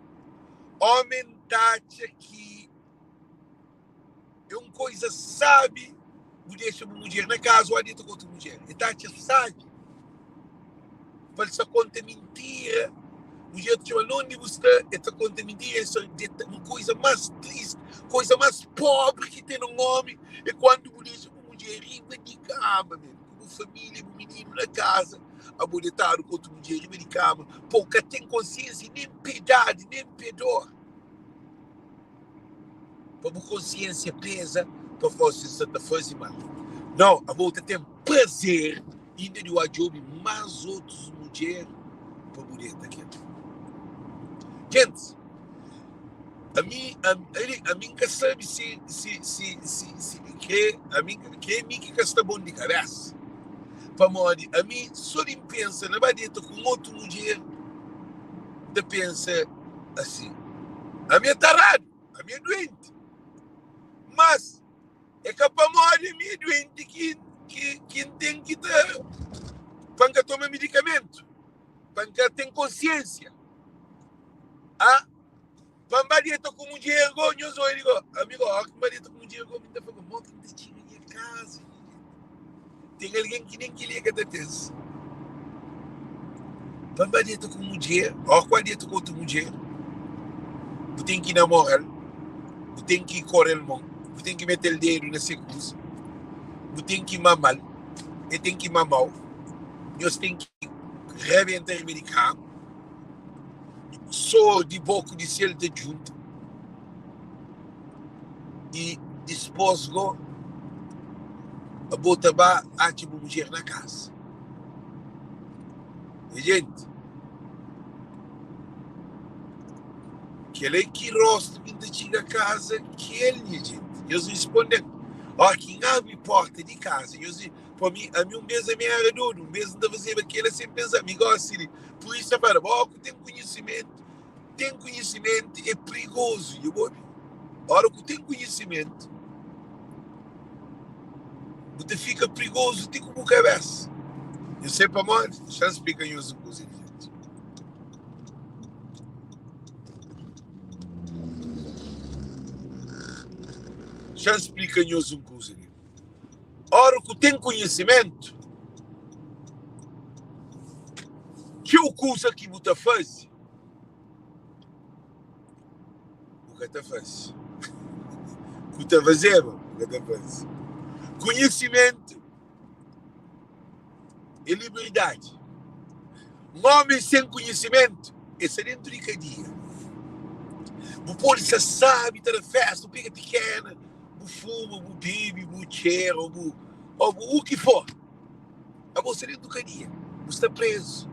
ómi ta atxa ki é un koza sábi bu dexa bu mudjer na kaza ô deta ku otu mudjer. El ta atxa sábi pa el sta konta mintira. Mudjer ta txoma-l undi bu sta, el ta konta mintira. El sta deta. Un koza más tristi, koza más póbri ki ten na un ómi é kandu bu dexa bu mudjer riba di kama mésmu. bu família, bu mininu na kaza, abo detadu ku otu mudjer riba di kama, pa-u ka ten konsiénsia, nen piedadi, nen pedor, pa bu konsiénsia peza pa fla-u si N sta ta faze mal. Nau, abo bu ta ten prazer inda di oa djobe más otus mudjer pa bu deta ku el. Gentis, Ami, ami, ami N ka sabe si, si, si, si, si kre, ami, kre mi ki ka sta bon di kabesa. Pamodi ami so di N pensa na ba deta ku un otu mudjer, N ta pensa asi, ami é taradu, ami é duenti. Mas é ka pamodi ami é duenti ki, ki, ki N ten ki ta, pa N ka toma midikamentu, pa N ka ten konsiensia. Ah, pa N ba deta ku mudjer go, nhos oi di go. Ami go, óki N ba deta ku mudjer go, mi ta fla go, mo ki N ta txiga nha kaza nha djenti? Ten algen ki nen kel-li e ka ta pensa. Pa N ba deta ku mudjer, óki ba deta ku otu mudjer, bu ten ki namora-l, bu ten ki kore-l mon, bu ten ki mete-l dedu na se kuza, bu ten ki mama-l, e ten ki mama-u, nhos ten ki rabenta riba di kama. Sor di bo ku di sel ta djunta i dispos go abo ta ba atxa bu mudjer na kasa. Nha jenti, kel-la é ki rostu ki N ta txiga kaza ki el, nha jenti. Nhos risponde-m, óra ki N abri porta di kaza, nhos Pa mi, ami un bes ami era dodu, un bes N ta fazeba kela sen pensa. Mi gosi di pur isu ta fala, bo ku ten kunhisimentu, ten kunhisimentu é prigozu. Dja bu obi? Ora ku ten kunhisimentu, bu ta fika prigozu ti ku bu kabesa. Nhu sai pamodi? Xa-m splika nhos un kuza li, jenti. Xa-m splika nhos un kuza li. Ora ku ten konhisimentu, txeu kuza ki bu ta faze, bu ka ta faze. Ku ta fazeba, bu ka ta faze. Konhisimentu é liberdadi. Un ómi sen konhisimentu é sta dentu di kadia. Bu pode sta sábi, ta da fésta, bu pega pikena, bu fuma, bu bebe, bu txera ô bu ô bu u ki for. Abo sta dentu kadia, bu sta prézu.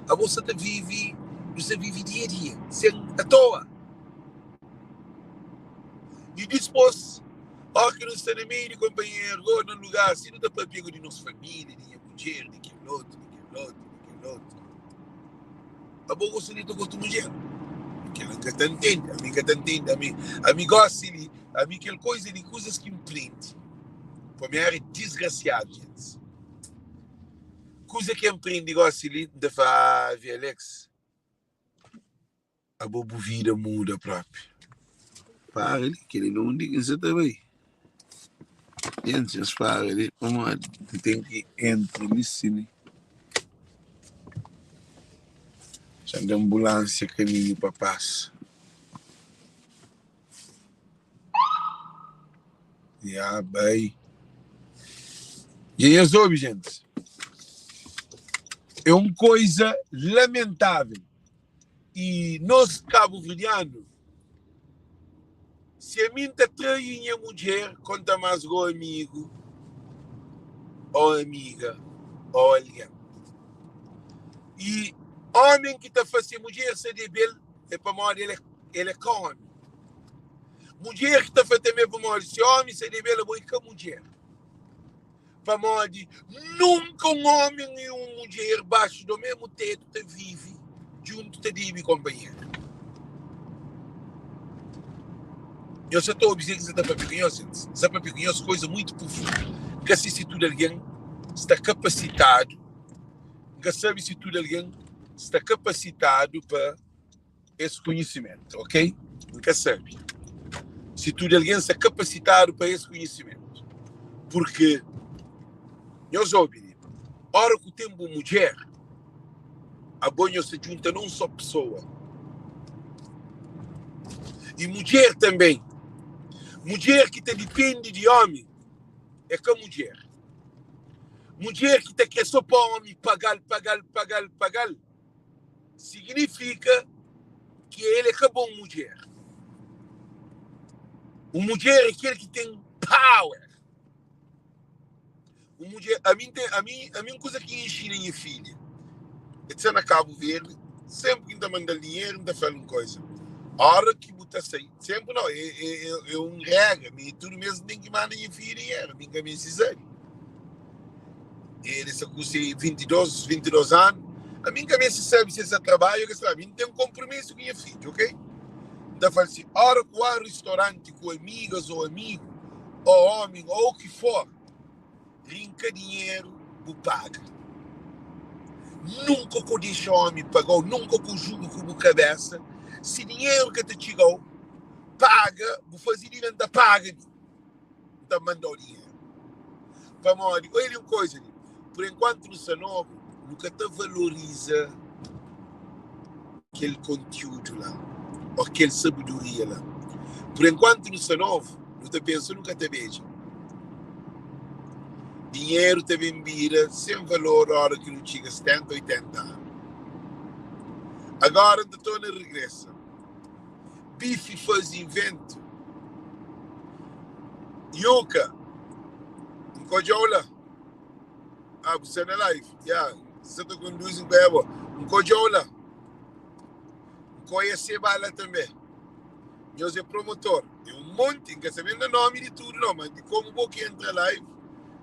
Abo sta ta vive, bu sta vive dia-dia, sen atoa. I dispôs, óras ki nu sta na meiu di kunpanheru ô na lugar si, nu ta pâpia di nos família, di nha mudjer, di kel otu, di kel otu, di kel otu. Abo gosta di ta ku otu mudjer? Kel-la N ka ta ntende, ami N ka ta ntende. Ami, ami gósi li, ami kel koza di kuzas ki N prende, pa mi éra disgrasiadu, gentis. Kuza ki N prende gósi li, N ta fla, ah, Alex. Abo bu vida muda propi. Para li, kel-li na undi ki N sa ta bai? Gentis, nhos para li pamodi N ten ki entra li si li. Xa-m da anbulánsia kaminhu pa pasa. Ya, bai. Dja nhos obi, gentis? É un koiza lamentável. I nos kabuverdianu, si ami N ta trai nha mudjer, konta más go amigu o amiga o algen. I omen ki ta fla se mudjer sa debe-l é pamodi el é el é ka omi. Mudjer ki ta fla tanbe pamodi se omi sa debe-l abo é ka mudjer. Pamodi nunka un ómi i un mudjer baxu do mésmu tétu ta vive djuntu ta debe konpanheru. Nhos sa ta obi kuzê ki N sa ta papia ku nhos? N sa papia ku nhos koza mutu profundu. N ka sisti tudu algen sta kapasitadu, N ka sabe si tudu algen sta kapasitadu pa es konhisimentu, ok? N ka sabe si tudu algen sta kapasitadu pa es konhisimentu, purki nhos obi li, ora ku ten bu mudjer, abo nhos ta djunta na un so pesoa, i mudjer tanbe, mudjer ki ta dipende di omi é ka mudjer. Mudjer ki ta kre so pa omi paga-l, paga-l, paga-l, paga-l, siginifika ki el é ka bon mudjer. Un mudjer é kel ki ten power. Un mudjer, ami N ten, ami, ami un kuza ki N inxina nha filha, el sta na Kabu Verdi, senpri ki N ta manda-l dinheru, N ta fla-l un koza, óra ki bu ta sai, senpri nau, é, é, é, é un régra, mi tudu mês N ten ki manda nha filha dinheru, mi N ka meste sabe. El sta ku se 22, 22 anu, ami N ka meste sabe si el sta trabadja o ka sta trabadja, mi N ten konpromisu ku nha fidju, ok? N ta fla-l si, óra ku ba ristoranti ku amigas ô amigu, ô ómi ô u ki for, rinka dinheru bu paga. Nunka ko dexa ómi paga-u, nunka ko juga ku bu kabésa. Si dinheru ka ta txiga-u, paga, bu faze di mi, N ta paga mi, N ta manda-u dinheru. Pamodi, odja li un koza li, pur enkuantu nu sta nobu, nu ka ta valoriza kel kontiúdu la ô kel sabedoria la. Pur enkuantu nu sta novu, nu ta pensa nu ka ta bedja. Dinheru ta ben bira sen valor óra ki nu txiga 70, 80 anu. Agora N ta torna regresa. Bifi faze inventu. Yuka, N ka odja-u la. Ah, bu sta na live? Ya, N sta ta konduzi, N ka oia bo. N ka odja-u la. N ka oia Seba la tanbe. Nhos é promotor. É un monti, N ka sabe na nomi di tudu nau, ma di komu bo ki entra live,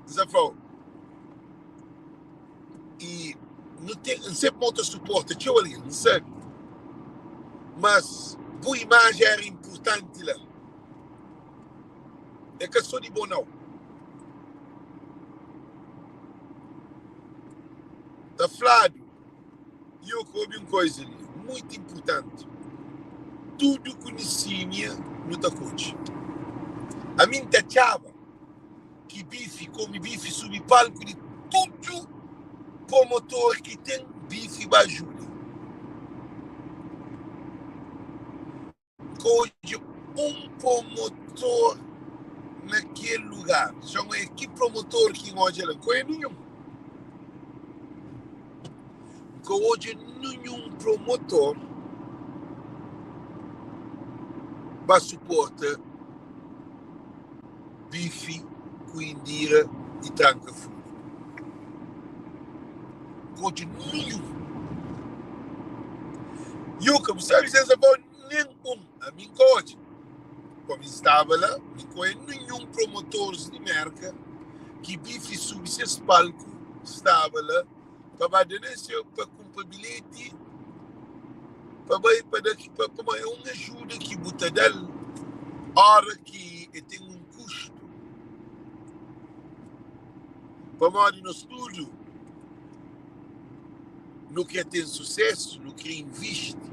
N sa fla-u. I nu ten, N sabe ma bu ta suporta txeu algen, N sabe. Mas bu imaji éra inpurtanti la. É ka so di bo nau. Ta fladu. I eu ka obi un koiza li muitu inpurtanti, Tudu ku nu simia, nu ta kodje. Ami N ta atxaba ki bifi komi bifi subi palku di tudu promotor ki ten bifi ba ajuda. Ka odja un promotor na kel lugar. Xa N oia ki promotor ki N odja la? N ka oia ninhun. N ka odja ninhun promotor ba suporta Bifi ku Indira i Tranka Fulha. N ka odja ninhun. Yuka, bu sabe si es abo? Nen un. Ami N ka odja. Komu N staba la, mi N ka oia ninhun promotores di Merka ki Bifi subi ses palku staba la pa ba da nen se pa kunpra bilheti pa bai pa da ki pa pamodi é un ajuda ki bu ta da-l ora ki e ten un kustu pamodi nos tudu Nu kre ten susesu, nu kre invisti.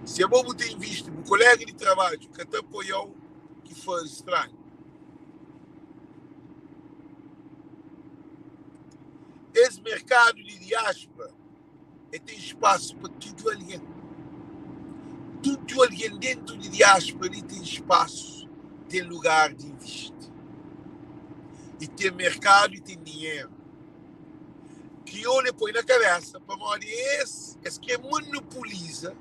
Si abo bu ta invisti, bu kolega di trabadju ka ta apoia-u ki faze stranhu. Es merkadu di diáspora e ten spasu pa tudu algen. Tudu algen dentu di diáspora li ten spasu, ten lugar di invisti. I ten merkadu i ten dinheru. Kriolu e poi na kabesa pamodi es es kre monopoliza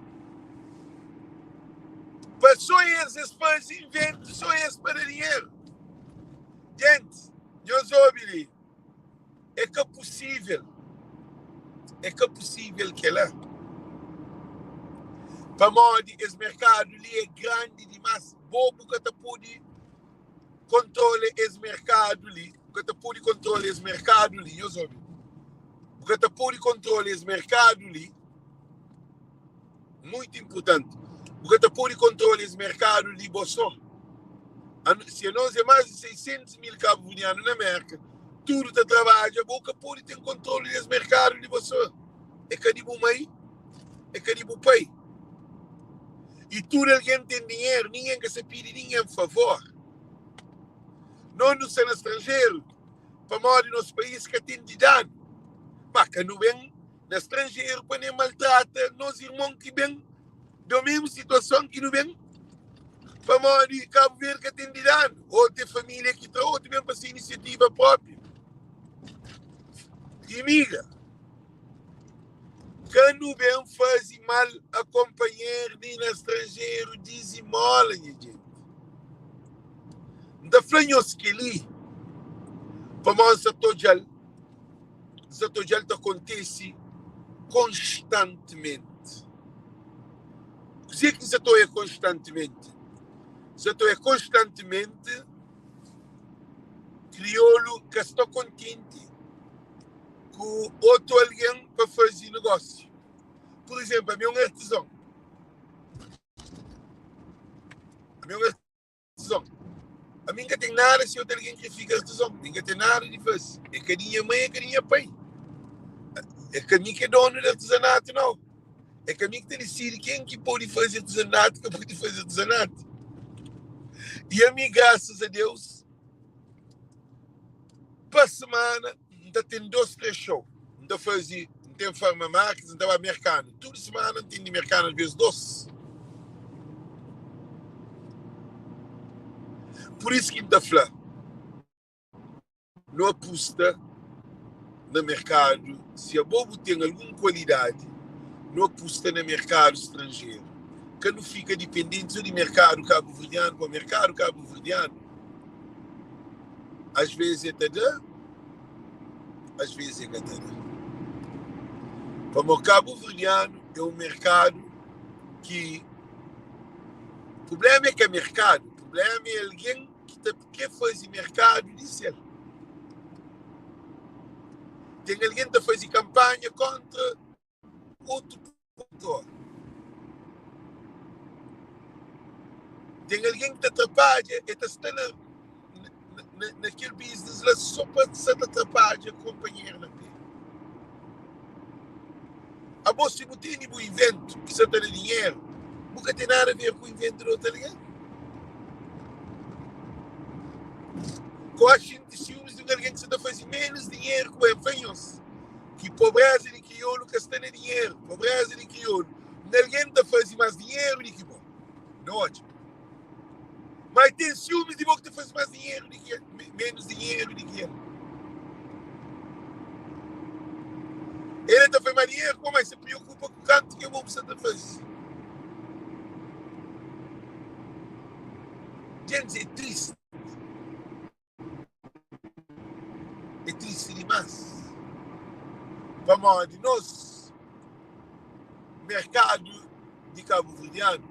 pa so es es faze inventu so es pa da dinheru. Jenti, nhos obi li, é ka pusivel, é ka pusivel kela pamodi es merkadu li é grandi dimas, bo bu ka ta pode kontrola es merkadu li, bu ka ta pode kontrola es merkadu li, nhos obi, bu ka ta pode kontrola es merkadu li, muitu inpurtanti, bu ka ta pode kontrola es merkadu li bo so. Si anos é más di 600 mil kabuverdianu na Merka, tudu ta trabadja, bo ka pode ten kontrolu di es merkadu li bo so. É ka di bu mai, é ka di bu pai. I tudu algen ten dinheru, ningen ka sa pidi ningen favor. Nos nu sta na stranjeru pamodi nos país ka ten di danu. Ma ka nu ben na stranjeru pa nen maltrata nos irmon ki ben do mesmu situason ki nu ben pamodi Kabu Verdi ka ten di danu. Otu é familia ki tra, otu ben pa se inisiativa propi. Imigra. Ka nu ben faze mal a konpanheru li na stranjeru dizimola nha djenti. N ta fla nhos kel-li pamodi N sa ta odja-l, N sa ta odja-l ta kontise konstantimenti. Kuzê ki N sa ta odja konstantimenti? N sa ta odja konstantimenti kriolu ka sta kontenti ku otu algen pa faze negósiu. Pur izénplu, ami é un artizon. Ami é un artizon. Ami N ka ten nada si otu algen krê fika artizon. Mi N ka ten nada di faze. É ka di nha mai, é ka di nha pai. É ka mi ki é donu di artizanatu, nau. É ka mi ki ta disidi ken ki pode faze artizanatu, ka pode faze artizanatu. I ami, grasas a Deus, pa semana N ta ten dos, tres show. N ta faze, N ten Farma Marques, N ta ba Merkanu. Tudu semana N ten di Merkanu, alvês dos. Pur isu ki N ta fla, nu apusta na merkadu, si abo bu ten algun kualidadi, nu apusta na merkadu stranjeru. Ka nu fika dipendenti so di merkadu kabuverdianu, pa merkadu kabuverdianu Às vezes é ta da, às vezes é ka ta da. Pamodi kabuverdianu é un merkadu ki prublema é ka merkadu, prublema é algen ki ta kre faze merkadu di sel. Ten algen ta faze kanpanha kontra otu produtor. Ten algen ki ta trapadja, el ta sta na na, na kel business la só pa sa ta trapadja kompanheru na pé. Abo si bu tene bu inventu ki sa ta da dinheru, bu ka ten nada a ver ku inventu di otu algen. Ko xinti siumis di un algen ki sa ta faze menos dinheru ku bo. N fla nhos. Ki pobreza di kriolu ka sta na dinheru. Pobreza di kriolu na algen ta faze mas dinheru di ki bo. No odja. Ma el ten siumis di bo ki ta faze mas dinheru di ki el, menus dinheru di ki el. El ta faze mas dinheru ki bo, ma el sa priokupa ku kantu ki bo bu sa ta faze. Djentis, é tristi. É tristi dimás pamodi nos merkadu di kabuverdianu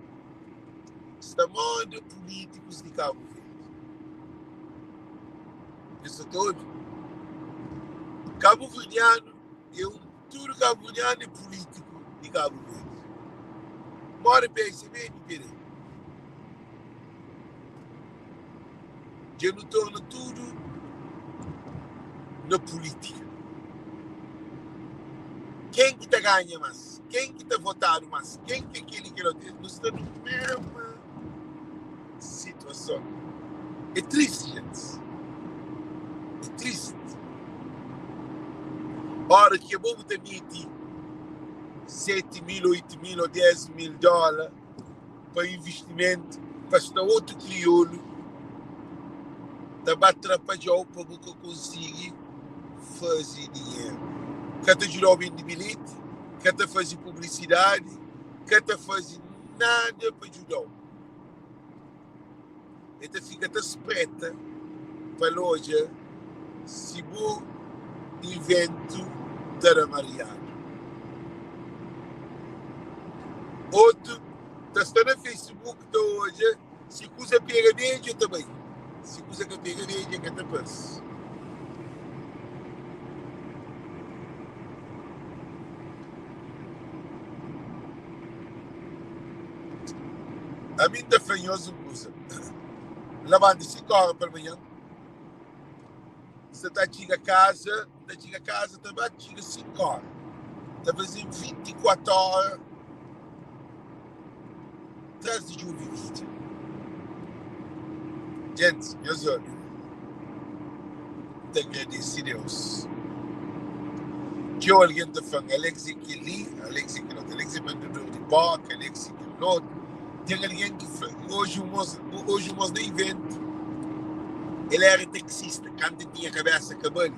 sta moda pulítikus di Kabu Verdi. Nhos sta ta obi? Kabuverdianu é un tudu kabuverdianu é pulítiku di Kabu Verdi. Moda PSB e ppd. Dja nu torna tudu na pulítika. Ken ki ta ganha más? Ken ki ta votadu más? Ken ki é kel i kel otu? Nu sta na mésmu situason. É tristi, jentis. É tristi. Óra ki abo bu ta mete 7 mil, 8 mil ô 10 mil dóla pa investimentu pa sta otu kriolu ta ba trapadjau pa bu ka konsigi faze dinheru. Ka ta djudau bende bilheti, ka ta faze publisidadi, ka ta faze nada pa djudau. El ta fika ta spreta pa el odja si bu inventu ta da mariadu. Otu ta sta na Facebook ta odja si kuza pega bedju el ta bai, si kuza ka pega bedju el ka ta parse. Ami N ta fla nhos un kuza, N labanta 5 óra palmanhan, N sta ta txiga kaza, N ta txiga kaza ta ba txiga 5 óra, ta faze-m 24 óra tras di djubi vídiu. Djentis, nhos obi, N ta agradese Deus. Txeu algen ta fla-m, Alex é kel-li, Alex é kel otu, Alex é mandador di bóka, Alex é kel otu. Ten algen ki fla, oji un mos, oji un mos na iventu, el éra taksista, kantu el tinha kabésa kabali.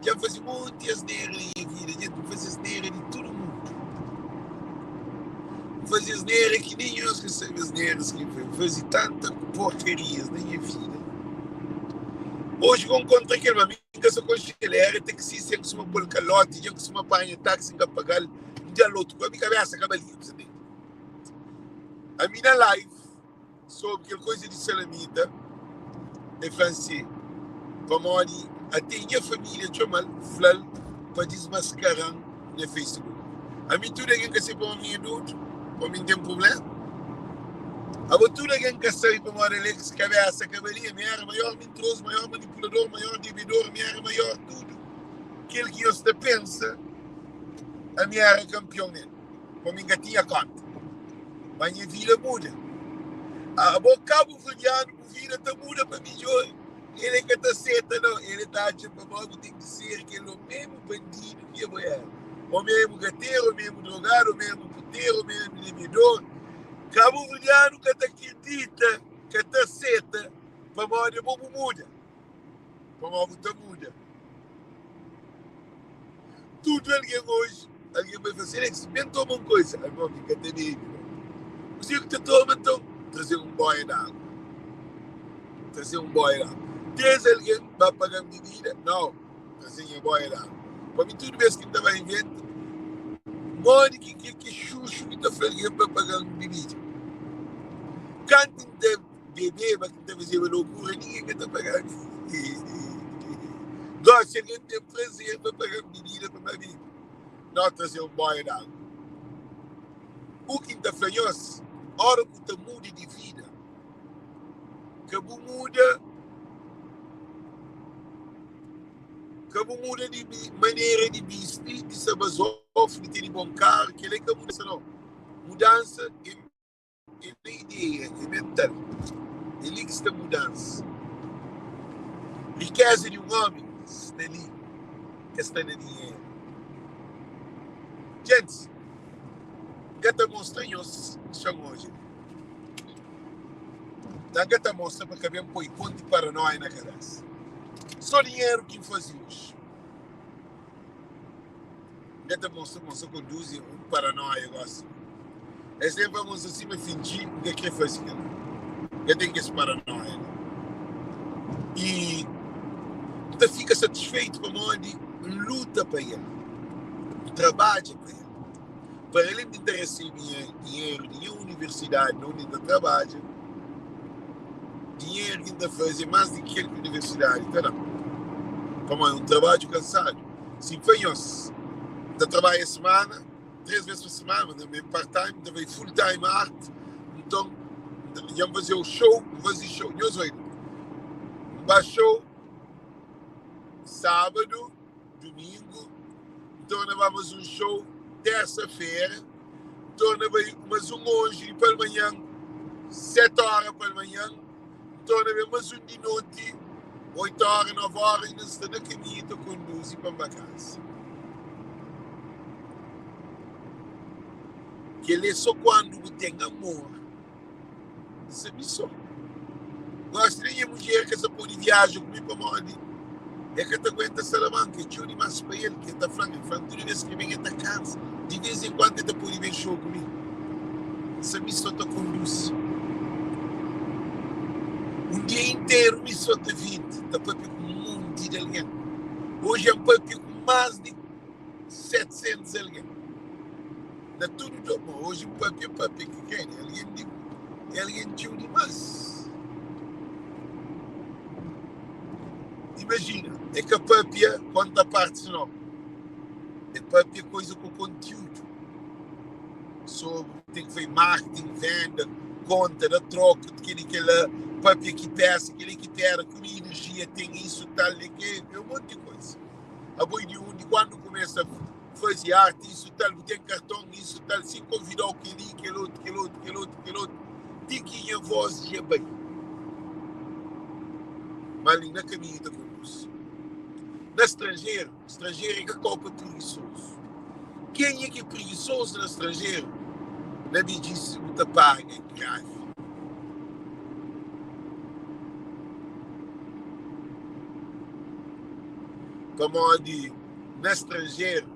Dja N faze monti asnera na nha vida. Dja N faze asnera di tudu mundu. N faze asnera ki nen nhos ka sabe asneras ki N faze. N faze tanta porkarias na nha vida. Oji ku N kontra kel ma mi N ka sa konxe el. Era taksista, N kustuma pô-l kaloti, dja N kustuma panha taksi N ka paga-l. N da-l otu ku ami kabesa ka balia, bu sa ntende? Ami na live. Sobri kel koza di Salamita, el fla-m si, Pamodi ate nha família txoma-l, fla-l pa dismaskara-m na Facebook. Ami tudu algen ka sabe pamodi mi é dodu, pamodi mi N ten prubléma. Abo tudu algen ka sabe pamodi Alex kabésa ka balia, mi éra maior mintirozu, maior manipulador, maior debedor, mi éra maior tudu kel ki nhos ta pensa, ami éra kanpion nel. Pamodi N ka tinha kónta. Ma nha vida muda. Abo kabuverdianu bu vida ta muda pa midjor. El e ka ta seta nau. El e ta atxa pa bo bu ten ki ser kel o memu bandidu ki abo era. O memu gateru, o memu drogadu, o memu puteru, o memu bebedor. Kabuverdianu ka ta kridita, ka ta seta pamodi abo bu muda. Pamodi bu ta muda. Tudu algen oji, algen bai fla, Alex, ben toma un koisa. Algon mi ka ta bebe. Kuzê ki ta toma nton? Traze un boia di agu. Traze un boia di agu. Des algen ba paga-m bebida? Nau, traze nha boia di agu. Pa mi tudu bes ki N ta ba inventa, modi ki kel ki é xuxu ki ta fla algen pa paga-m bebida? Kantu N ta bebeba ki N ta fazeba lokura, ningen ka ta pagaba Gósi algen ten prazer pa paga-m bebida pa N ba bebe. Nau, traze un boia di agu. U ki N ta fla nhos, óra ku ta muda di vida, ka bu muda, ka bu muda di manera di bisti, di sta bazofu, di tene bon karu, kel-la é ka mudansa nau. Mudansa é É na ideia, é mental. É li ki sta mudansa. Rikeza di un omi sta li, ka sta na dinheru. Gentis, N ka ta mostra nhos txon oji li. N ka ta mostra pa ka ben poi ponti paranoia na kabesa. So dinheru ki N faze oji. N ka ta mostra ma N sta konduzi un paranoia gosi. Es ten pa mostra sima finji N ka kre faze kel-la. N ka ten kes paranoia la. I N ta fika satisfeitu pamodi N luta pa el, N trabadja pa el. Pa alén di N ta resebe nha dinheru di nha universidadi na undi N ta trabadja, dinheru ki N ta faze é más di ki kel ki universidadi ta da-m. Pamodi é un trabadju kansadu. Si N fla nhos, N ta trabadja simana, 3 bes pa simana, ma tanbe part time, N ta bai full time art, nton dja N faze show, N faze show, nhos oi, N ba show sábadu, dumingu, N torna ba mas un show tersa-fera, N torna bai mas un oji di palmanhan, 7 ora palmanhan, N torna ben mas un di noti, 8 ora, 9 ora, inda N sta na kaminhu ta konduzi pa N ba kaza. Kel-li é sô kandu bu ten amor. N sabe sô. Gosi nen nha mudjer ka sa pode viaja ku mi pamodi el ka ta aguenta Salamanka, é txeu dimás pa el. El ta fla-m, el fla-m tudu bês ki el ben el ta kansa. Di vês en kuandu el ta pode ben xou ku mi. N sabe mi sô ta konduzi. Un dia interu mi sô ta vindi, ta pâpia ku un monti di algen. Oji N pâpia ku más di 700 algen na tudu do. Ma oji N pâpia, pâpia ki kre, algen di é algen txeu dimás. Imajina, é ka pâpia konta partis no, é pâpia koisa ku kontiúdu sobri ten ki fai marketing, venda, konta, da troku di kel-li kel-la, pâpia ki pesa, kel-li ki pera, ki inerjia ten isu tal e ke, é un monti koisa. Abo é di undi? Kuandu kumesa faze arti, isu tal, bu ten karton, isu tal, si konvidau kel-li, kel otu, kel otu, kel otu, kel otu, ti ki nha vós dja bai. Má li na kaminhu ta konduzi. Na stranjeru, stranjeru é ka kau pa prigisozu. Kenha ki é prigisozu na stranjeru, na bedjisa bu ta paga gravi. Pamodi na stranjeru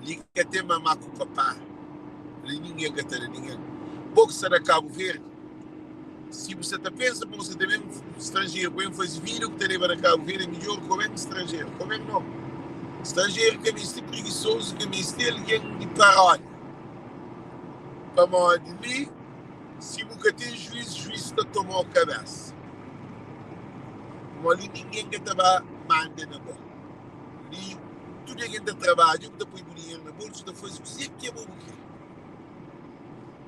li ka ten mamá ku papá, li ningen ka ta da ningen. Bo ki sta na Kabu Verdi, si bu sta ta pensa ma bu sta ta ben stranjeru pa ben faze vida ku ta leba na Kabu Verdi, é midjór ka ben stranjeru. Ka ben nau. Stranjeru ka meste prigisozu, ka meste algen di paródia. Pamodi li, si bu ka ten juiz, juiz ta toma-u kabésa. Pamodi li ningen ka ta ba manda na bo. Li tudu algen ta trabadja, bu ta poi bu dinheru na bolsu, ta faze kuzê ki abo bu krê.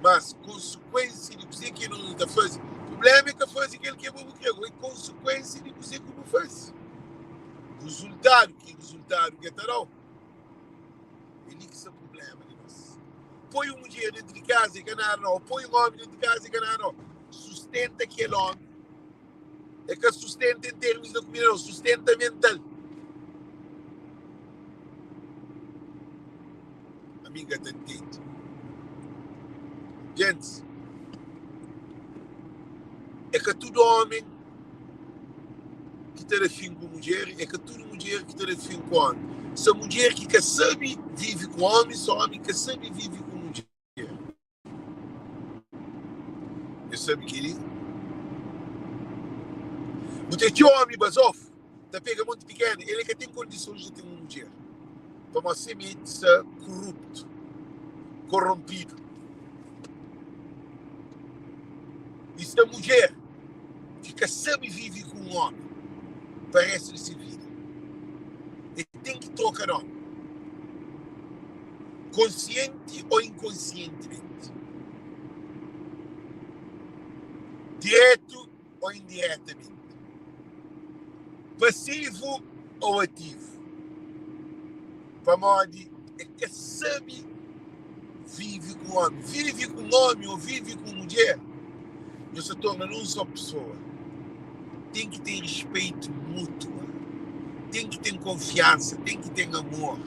Mas konsekuensia di kuzê ki nu ta faze, prubléma é ka faze kel ki abo bu krê, é konsekuensia di kuzê ki bu faze. Rezultadu, ki rezultadu ki el ta da-u? É li ki sta prubléma di nos. Poi un mudjer déntu di kaza é ka nada nau, poi un ómi déntu di kaza é ka nada nau. Sustenta kel ómi é ka sustenta en termus di kumida nau, sustenta mental. Ami N ka ta ntende. Gentis, é ka tudu ómi ki ta da fin ku mudjer, é ka tudu mudjer ki ta da fin ku ómi. Sa mudjer ki ka sabe vive ku ómi, sa ómi ki ka sabe vive ku mudjer. Nhos sabe kel-li? Bu ten txeu ómi bazofu ta pega monti pikenu, el é ka ten kondisons di ten un mudjer, pamodi se menti sta kuruptu, koronpidu. I sta mudjer ki ka sabe vive ku un ómi pa réstu di se vida, el ten ki troka nómi. Konsienti ô inkonsientimenti, diretu ô indiretamenti, pasivu ô ativu, pamodi é ka sabe vive ku un ómi. Vive ku un ómi ô vive ku un mudjer, nhos ta torna na un sô pesoa. Ten ki ten rispeitu mútua, ten ki ten konfiansa, ten ki ten amor,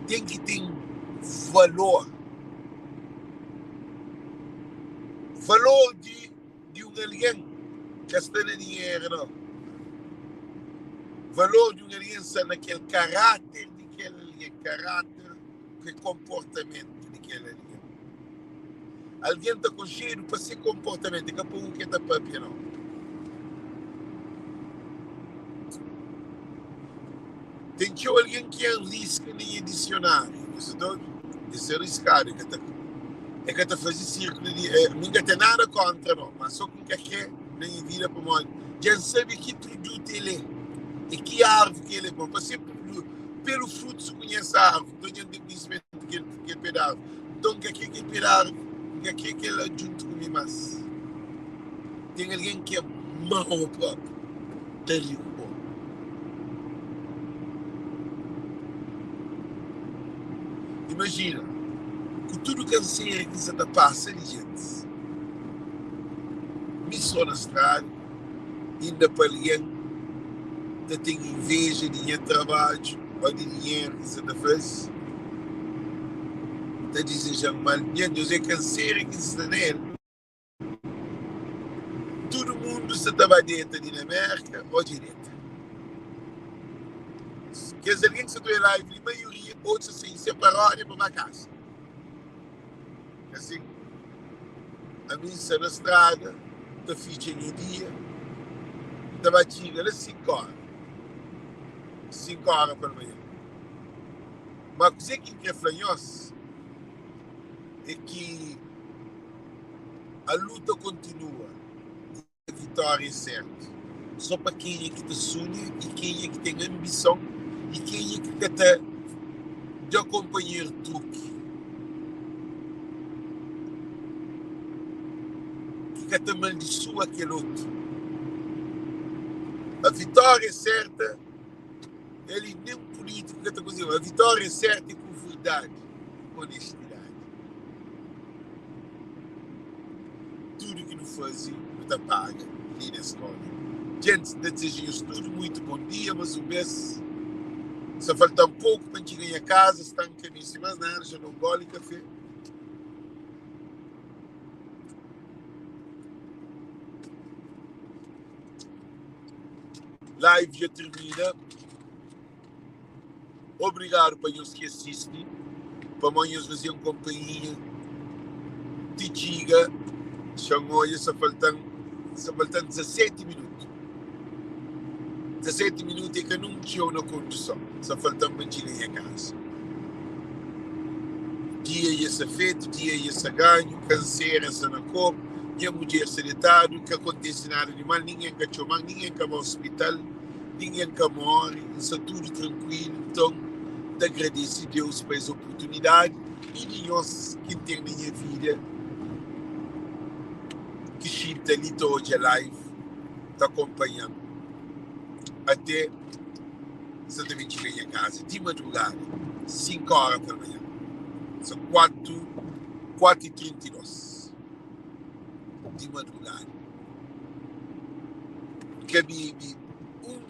ten ki ten valor. Valor di di un algen ka sta na dinheru, nau. Valor di un algen sta na kel karáter di kel algen, karáter ku é konportamentu di kel algen. Algen ta konxedu pa se konportamentu, é ka pa u ki el ta pâpia, nau. Ten txeu algen ki N riska na nha disionáriu. Nhos ta obi? Es é riskadu, e ka ta, e ka ta faze sirkulu di. Eh, mi N ka ten nada kóntra, nau, má sô ki N ka krê na nha vida pamodi dja N sabe ki produtu el é i ki arvi ki el é. Bon, pa se produtu, pelu frutu se konhese arvi. Nton dja N ten konhisimentu di kel, kel pé di arvi. Nton N ka krê kel pé di arvi, N ka krê kel la djuntu ku mi más. Ten algen ki é mau própi, ta ri ku bo. Imajina, ku tudu kansera ki N sa ta pasa li, gentis, mi sô na strada, inda pa algen ta ten inveja di nha trabadju ô di dinheru ki N sa ta faze, ta dizeja-m mal. Nha Deus, é kansera ki N sta na el. Tudu mundu sta ta ba deta di na Merka ô dja deta. Kes algen ki sta ta oia live li, maioria otus sta sai sen paródia pa ba kasa. Asin, ami N sta na strada ta fitxa nha dia, N ta ba txiga la 5 óra, 5 óra palmanhan. Ma kuzê ki N krê fla nhos é ki a luta kontinua i a vitória é sertu sô pa kenha ki ta sunha i kenha ki ten anbison i kenha ki ka ta da konpanheru truki, ki ka ta maldisua kel otu. A vitória é serta, el i nen pulítiku ka ta konsigi. A vitória é serta é ku verdadi, onestidadi. Tudu ki nu faze nu ta paga li nes kóli. Djentis, N ta dizeja nhos tudu muitu bon dia mas un bes. Sta falta-m poku pa N txiga nha kaza, sta N ka meste mas nada, xa da un góli kafé. Live dja tirmina. Obrigadu pa nhos ki asisti, pamodi nhos faze-m konpanhia ti txiga. Xa-m odja, sa falta-m sa falta-m 17 minutu. 17 minutu é ka nun txeu na konduson, sa falta-m pa N txiga nha kaza. Dia dja sta fetu, dia dja sta ganhu, kansera sta na korpu, nha mudjer sta detadu, ka kontese nada di mal, ningen ka txoma-m, ningen ka ba ospital, ningen ka móre, N sta tudu trankuilu. Nton, N ta agradese Deus pa es oportunidadi i di nhos ki N ten na nha vida ki xinta li ta odja live, ta konpanha-m ate N sta ta ben txiga nha kaza di madrugada, 5 óra palmanhan, sa 4, 4 y 32 di madrugada. N ka bebe un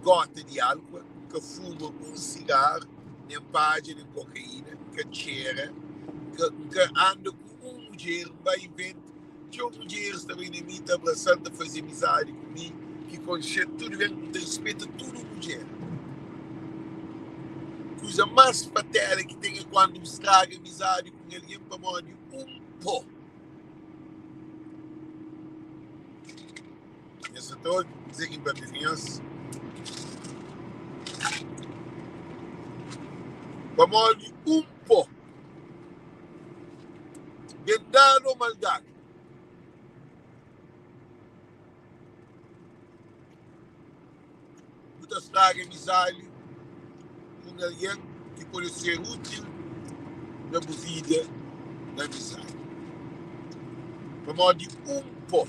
góta di álkua, N ka fuma un sigaru, nen padja, nen kokaína, N ka txera, N ka anda ku un mudjer, N ba inventa. Txeu mudjeris ta bai na mi, ta abrasa-m, ta faze amizadi ku mi, ki konxe-m tudu ben. N ta rispeta tudu mudjer. Kuza más fatela ki ten é kandu bu straga amizadi ku un algen pamodi un pó. Nhos sa ta obi kuzê ki N papia ku nhos? Pamodi un pó. Ben dadu ô mal dadu? Bu ta straga amizadi ku un algen ki pode ser útil na bu vida na amizadi pamodi un pó.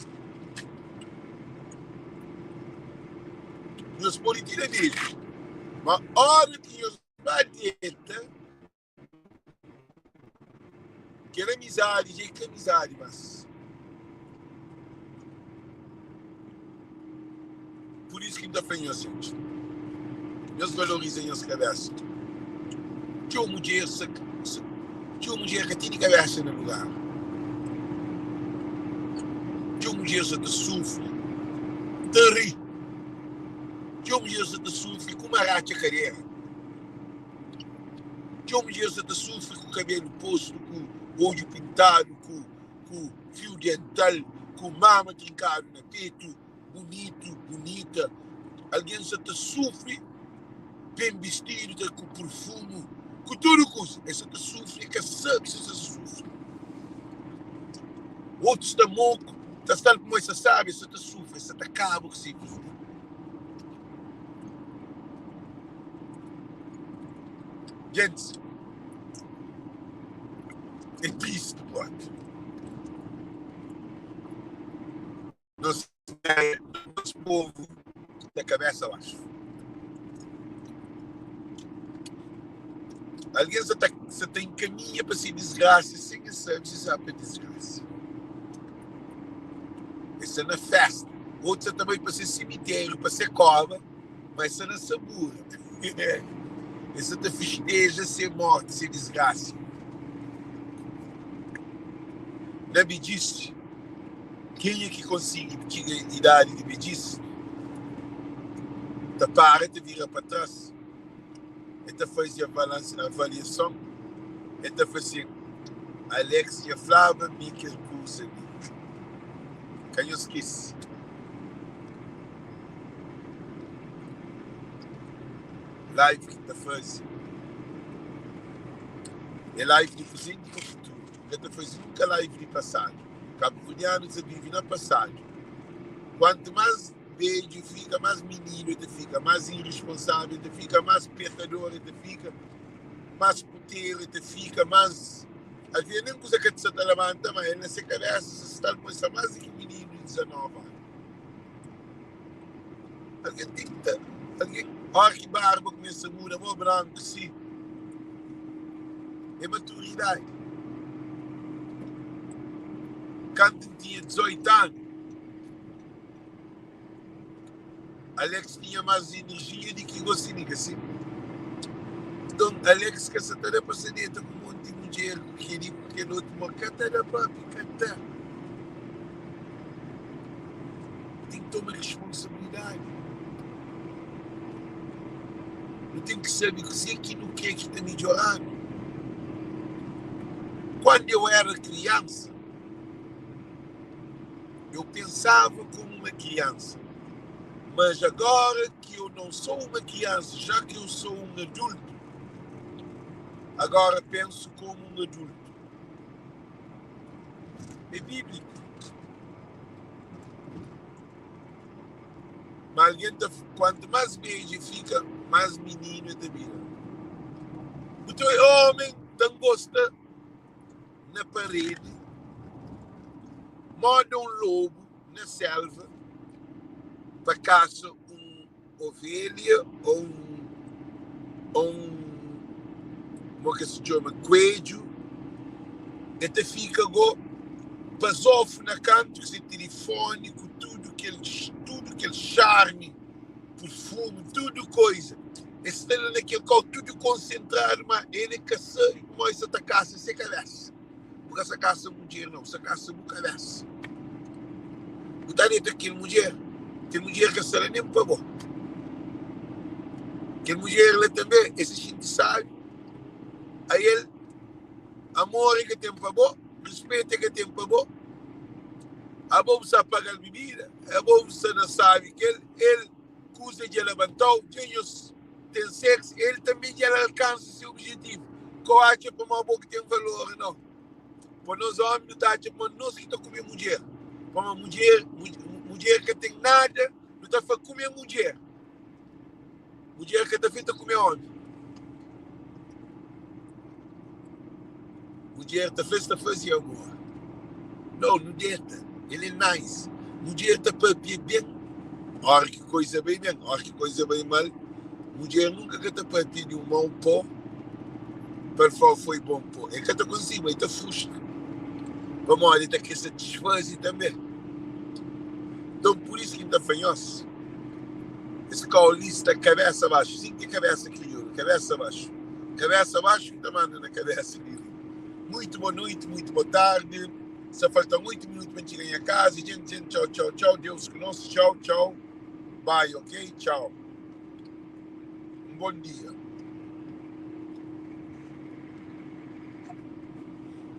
Nhos pode ti da beju, má óras ki nhos ba deta, Kel amizadi dja é ka amizadi más. Pur isu ki N ta fla nhos, djenti, nhos valoriza nhos kabésa. Txeu mudjer sa, txeu mudjer ka tene kabésa na lugar. Txeu mudjer sa ta sufri, ta ri. Txeu mudjer sa ta sufri ku maratxa kadera. Txeu mudjer sa ta sufri ku kabelu postu, ku odju pintadu, ku ku fiu dental, ku mama trinkadu na petu, bunitu, bunita. Algen sa ta sufri ben bistidu, ta ku purfumu, ku tudu kuza. Es sa ta sufri, e ka sabe si sa sufri. Otus ta moku, ta sta-l pamodi es sa sabe, es sa ta sufri, es sa ta kaba ku se vida. Gentis, é tristi propi. Nos, nos povu ta kabesa baxu. Algen sa ta, sa ta enkaminha pa se disgrasa sen el sabe si sa pa disgrasa. El sta na festa. Otu sa ta bai pa se simiteriu, pa se kova. Ma es sta na sabura. Es sta ta fisteja se morti, se disgrasia. Na bedjisi, kenha ki konsigi txiga idadi di bedjisi, ta para, ta vira pa tras, el ta faze avaliason, el ta fla sin, Alex dja flaba mi kel kuza li. Ka nhos skese. Live ki N ta faze é live di prizenti pa futuru. N ka ta faze nunka live di pasadu. Kabuverdianu ta vive na pasadu. Kuantu más bedju fika, más mininu el ta fika, más iresponsável el ta fika, más pekador el ta fika, más puteru el ta fika, más. Alvês nen kuza ka ta sa ta labanta, má el na se kabésa sa sta el poi sta más di ki mininu di 19 anu. Algen ten ki ta algen óra ki barba kumesa muda mo branku si é maturidadi. Kantu N tinha 18 anu, Alex tinha más inerjia di ki gosi mi, ka si? Nton Alex ka sa ta da pa sa deta ku monti mudjer, ku kel-li, ku kel otu, ma ka ta da propi, ka ta. Ten ki toma responsabilidadi. Nu ten ki sabe kuzê ki nu krê ki ta midjora-nu. Quando eu era criança, eu pensava como uma criança. Mas agora que eu não sou uma criança, já que eu sou um adulto, agora penso como um adulto. É bíblico. Ma algen ta kuantu más bedju e fika, más mininu e ta bira. Bu ta obi omi ta ngosta na paredi moda un lobu na selva pa kasa un ovelha o un o un mo ke se txoma kuedju e ta fika go bazofu na kantu ku se tilifoni ku tudu kel tudu kel xarmi purfumu tudu koiza e sta la na kel kau tudu konsentradu ma el e ka sabe pamodi el sa ta kasa se kabesa bu ka sa kasa mudjer nau bu sa kasa bu kabesa bu ta deta kel mudjer kel mudjer ka sta la nen pa bo kel mudjer la tanbe e sa xinti sabi ael Amor e ka ten pa bo, rispetu e ka ten pa bo. Abo bu sa pagal bibida, abo bu sta na sabi kel el kuza dja labantau, dja nhos ten sexo, el tanbe dja el alkansa se objetivu. Ko atxa pamo abo ki ten valor no. Pa nos omi nu ta atxa pamo nos ki ta kume mudjer, pamo mudjer mudjer ka ten nada, nu ta fla kume mudjer. Mudjer ka ta feta kume omi. Mudjer ta fla es ta faze amor. No, nu deta. El é nice. Mudjer ta papia ben ora ki koiza bai ben, ora ki koiza bai mal. Mudjer nunka ka ta papia di un mau po pa el fla foi bon po. El ka ta konsigi, ma el ta frustra. Pamodi el ta kre satisfaze tanbe. Nton, pur isu ki N ta fla nhos. Es kau li sta kabesa baxu. Sin ki kabesa kriolu, kabesa baxu. Kabesa baxu ki ta manda na kabesa di riba. Muitu bo noiti, muitu bo tardi. Sta falta-m 8 minutu pa N txiga nha kaza. Dja N dze-m txau, txau, txau. Deus ku nos. Txau, txau. Bai, ok? Txau. Un bon dia.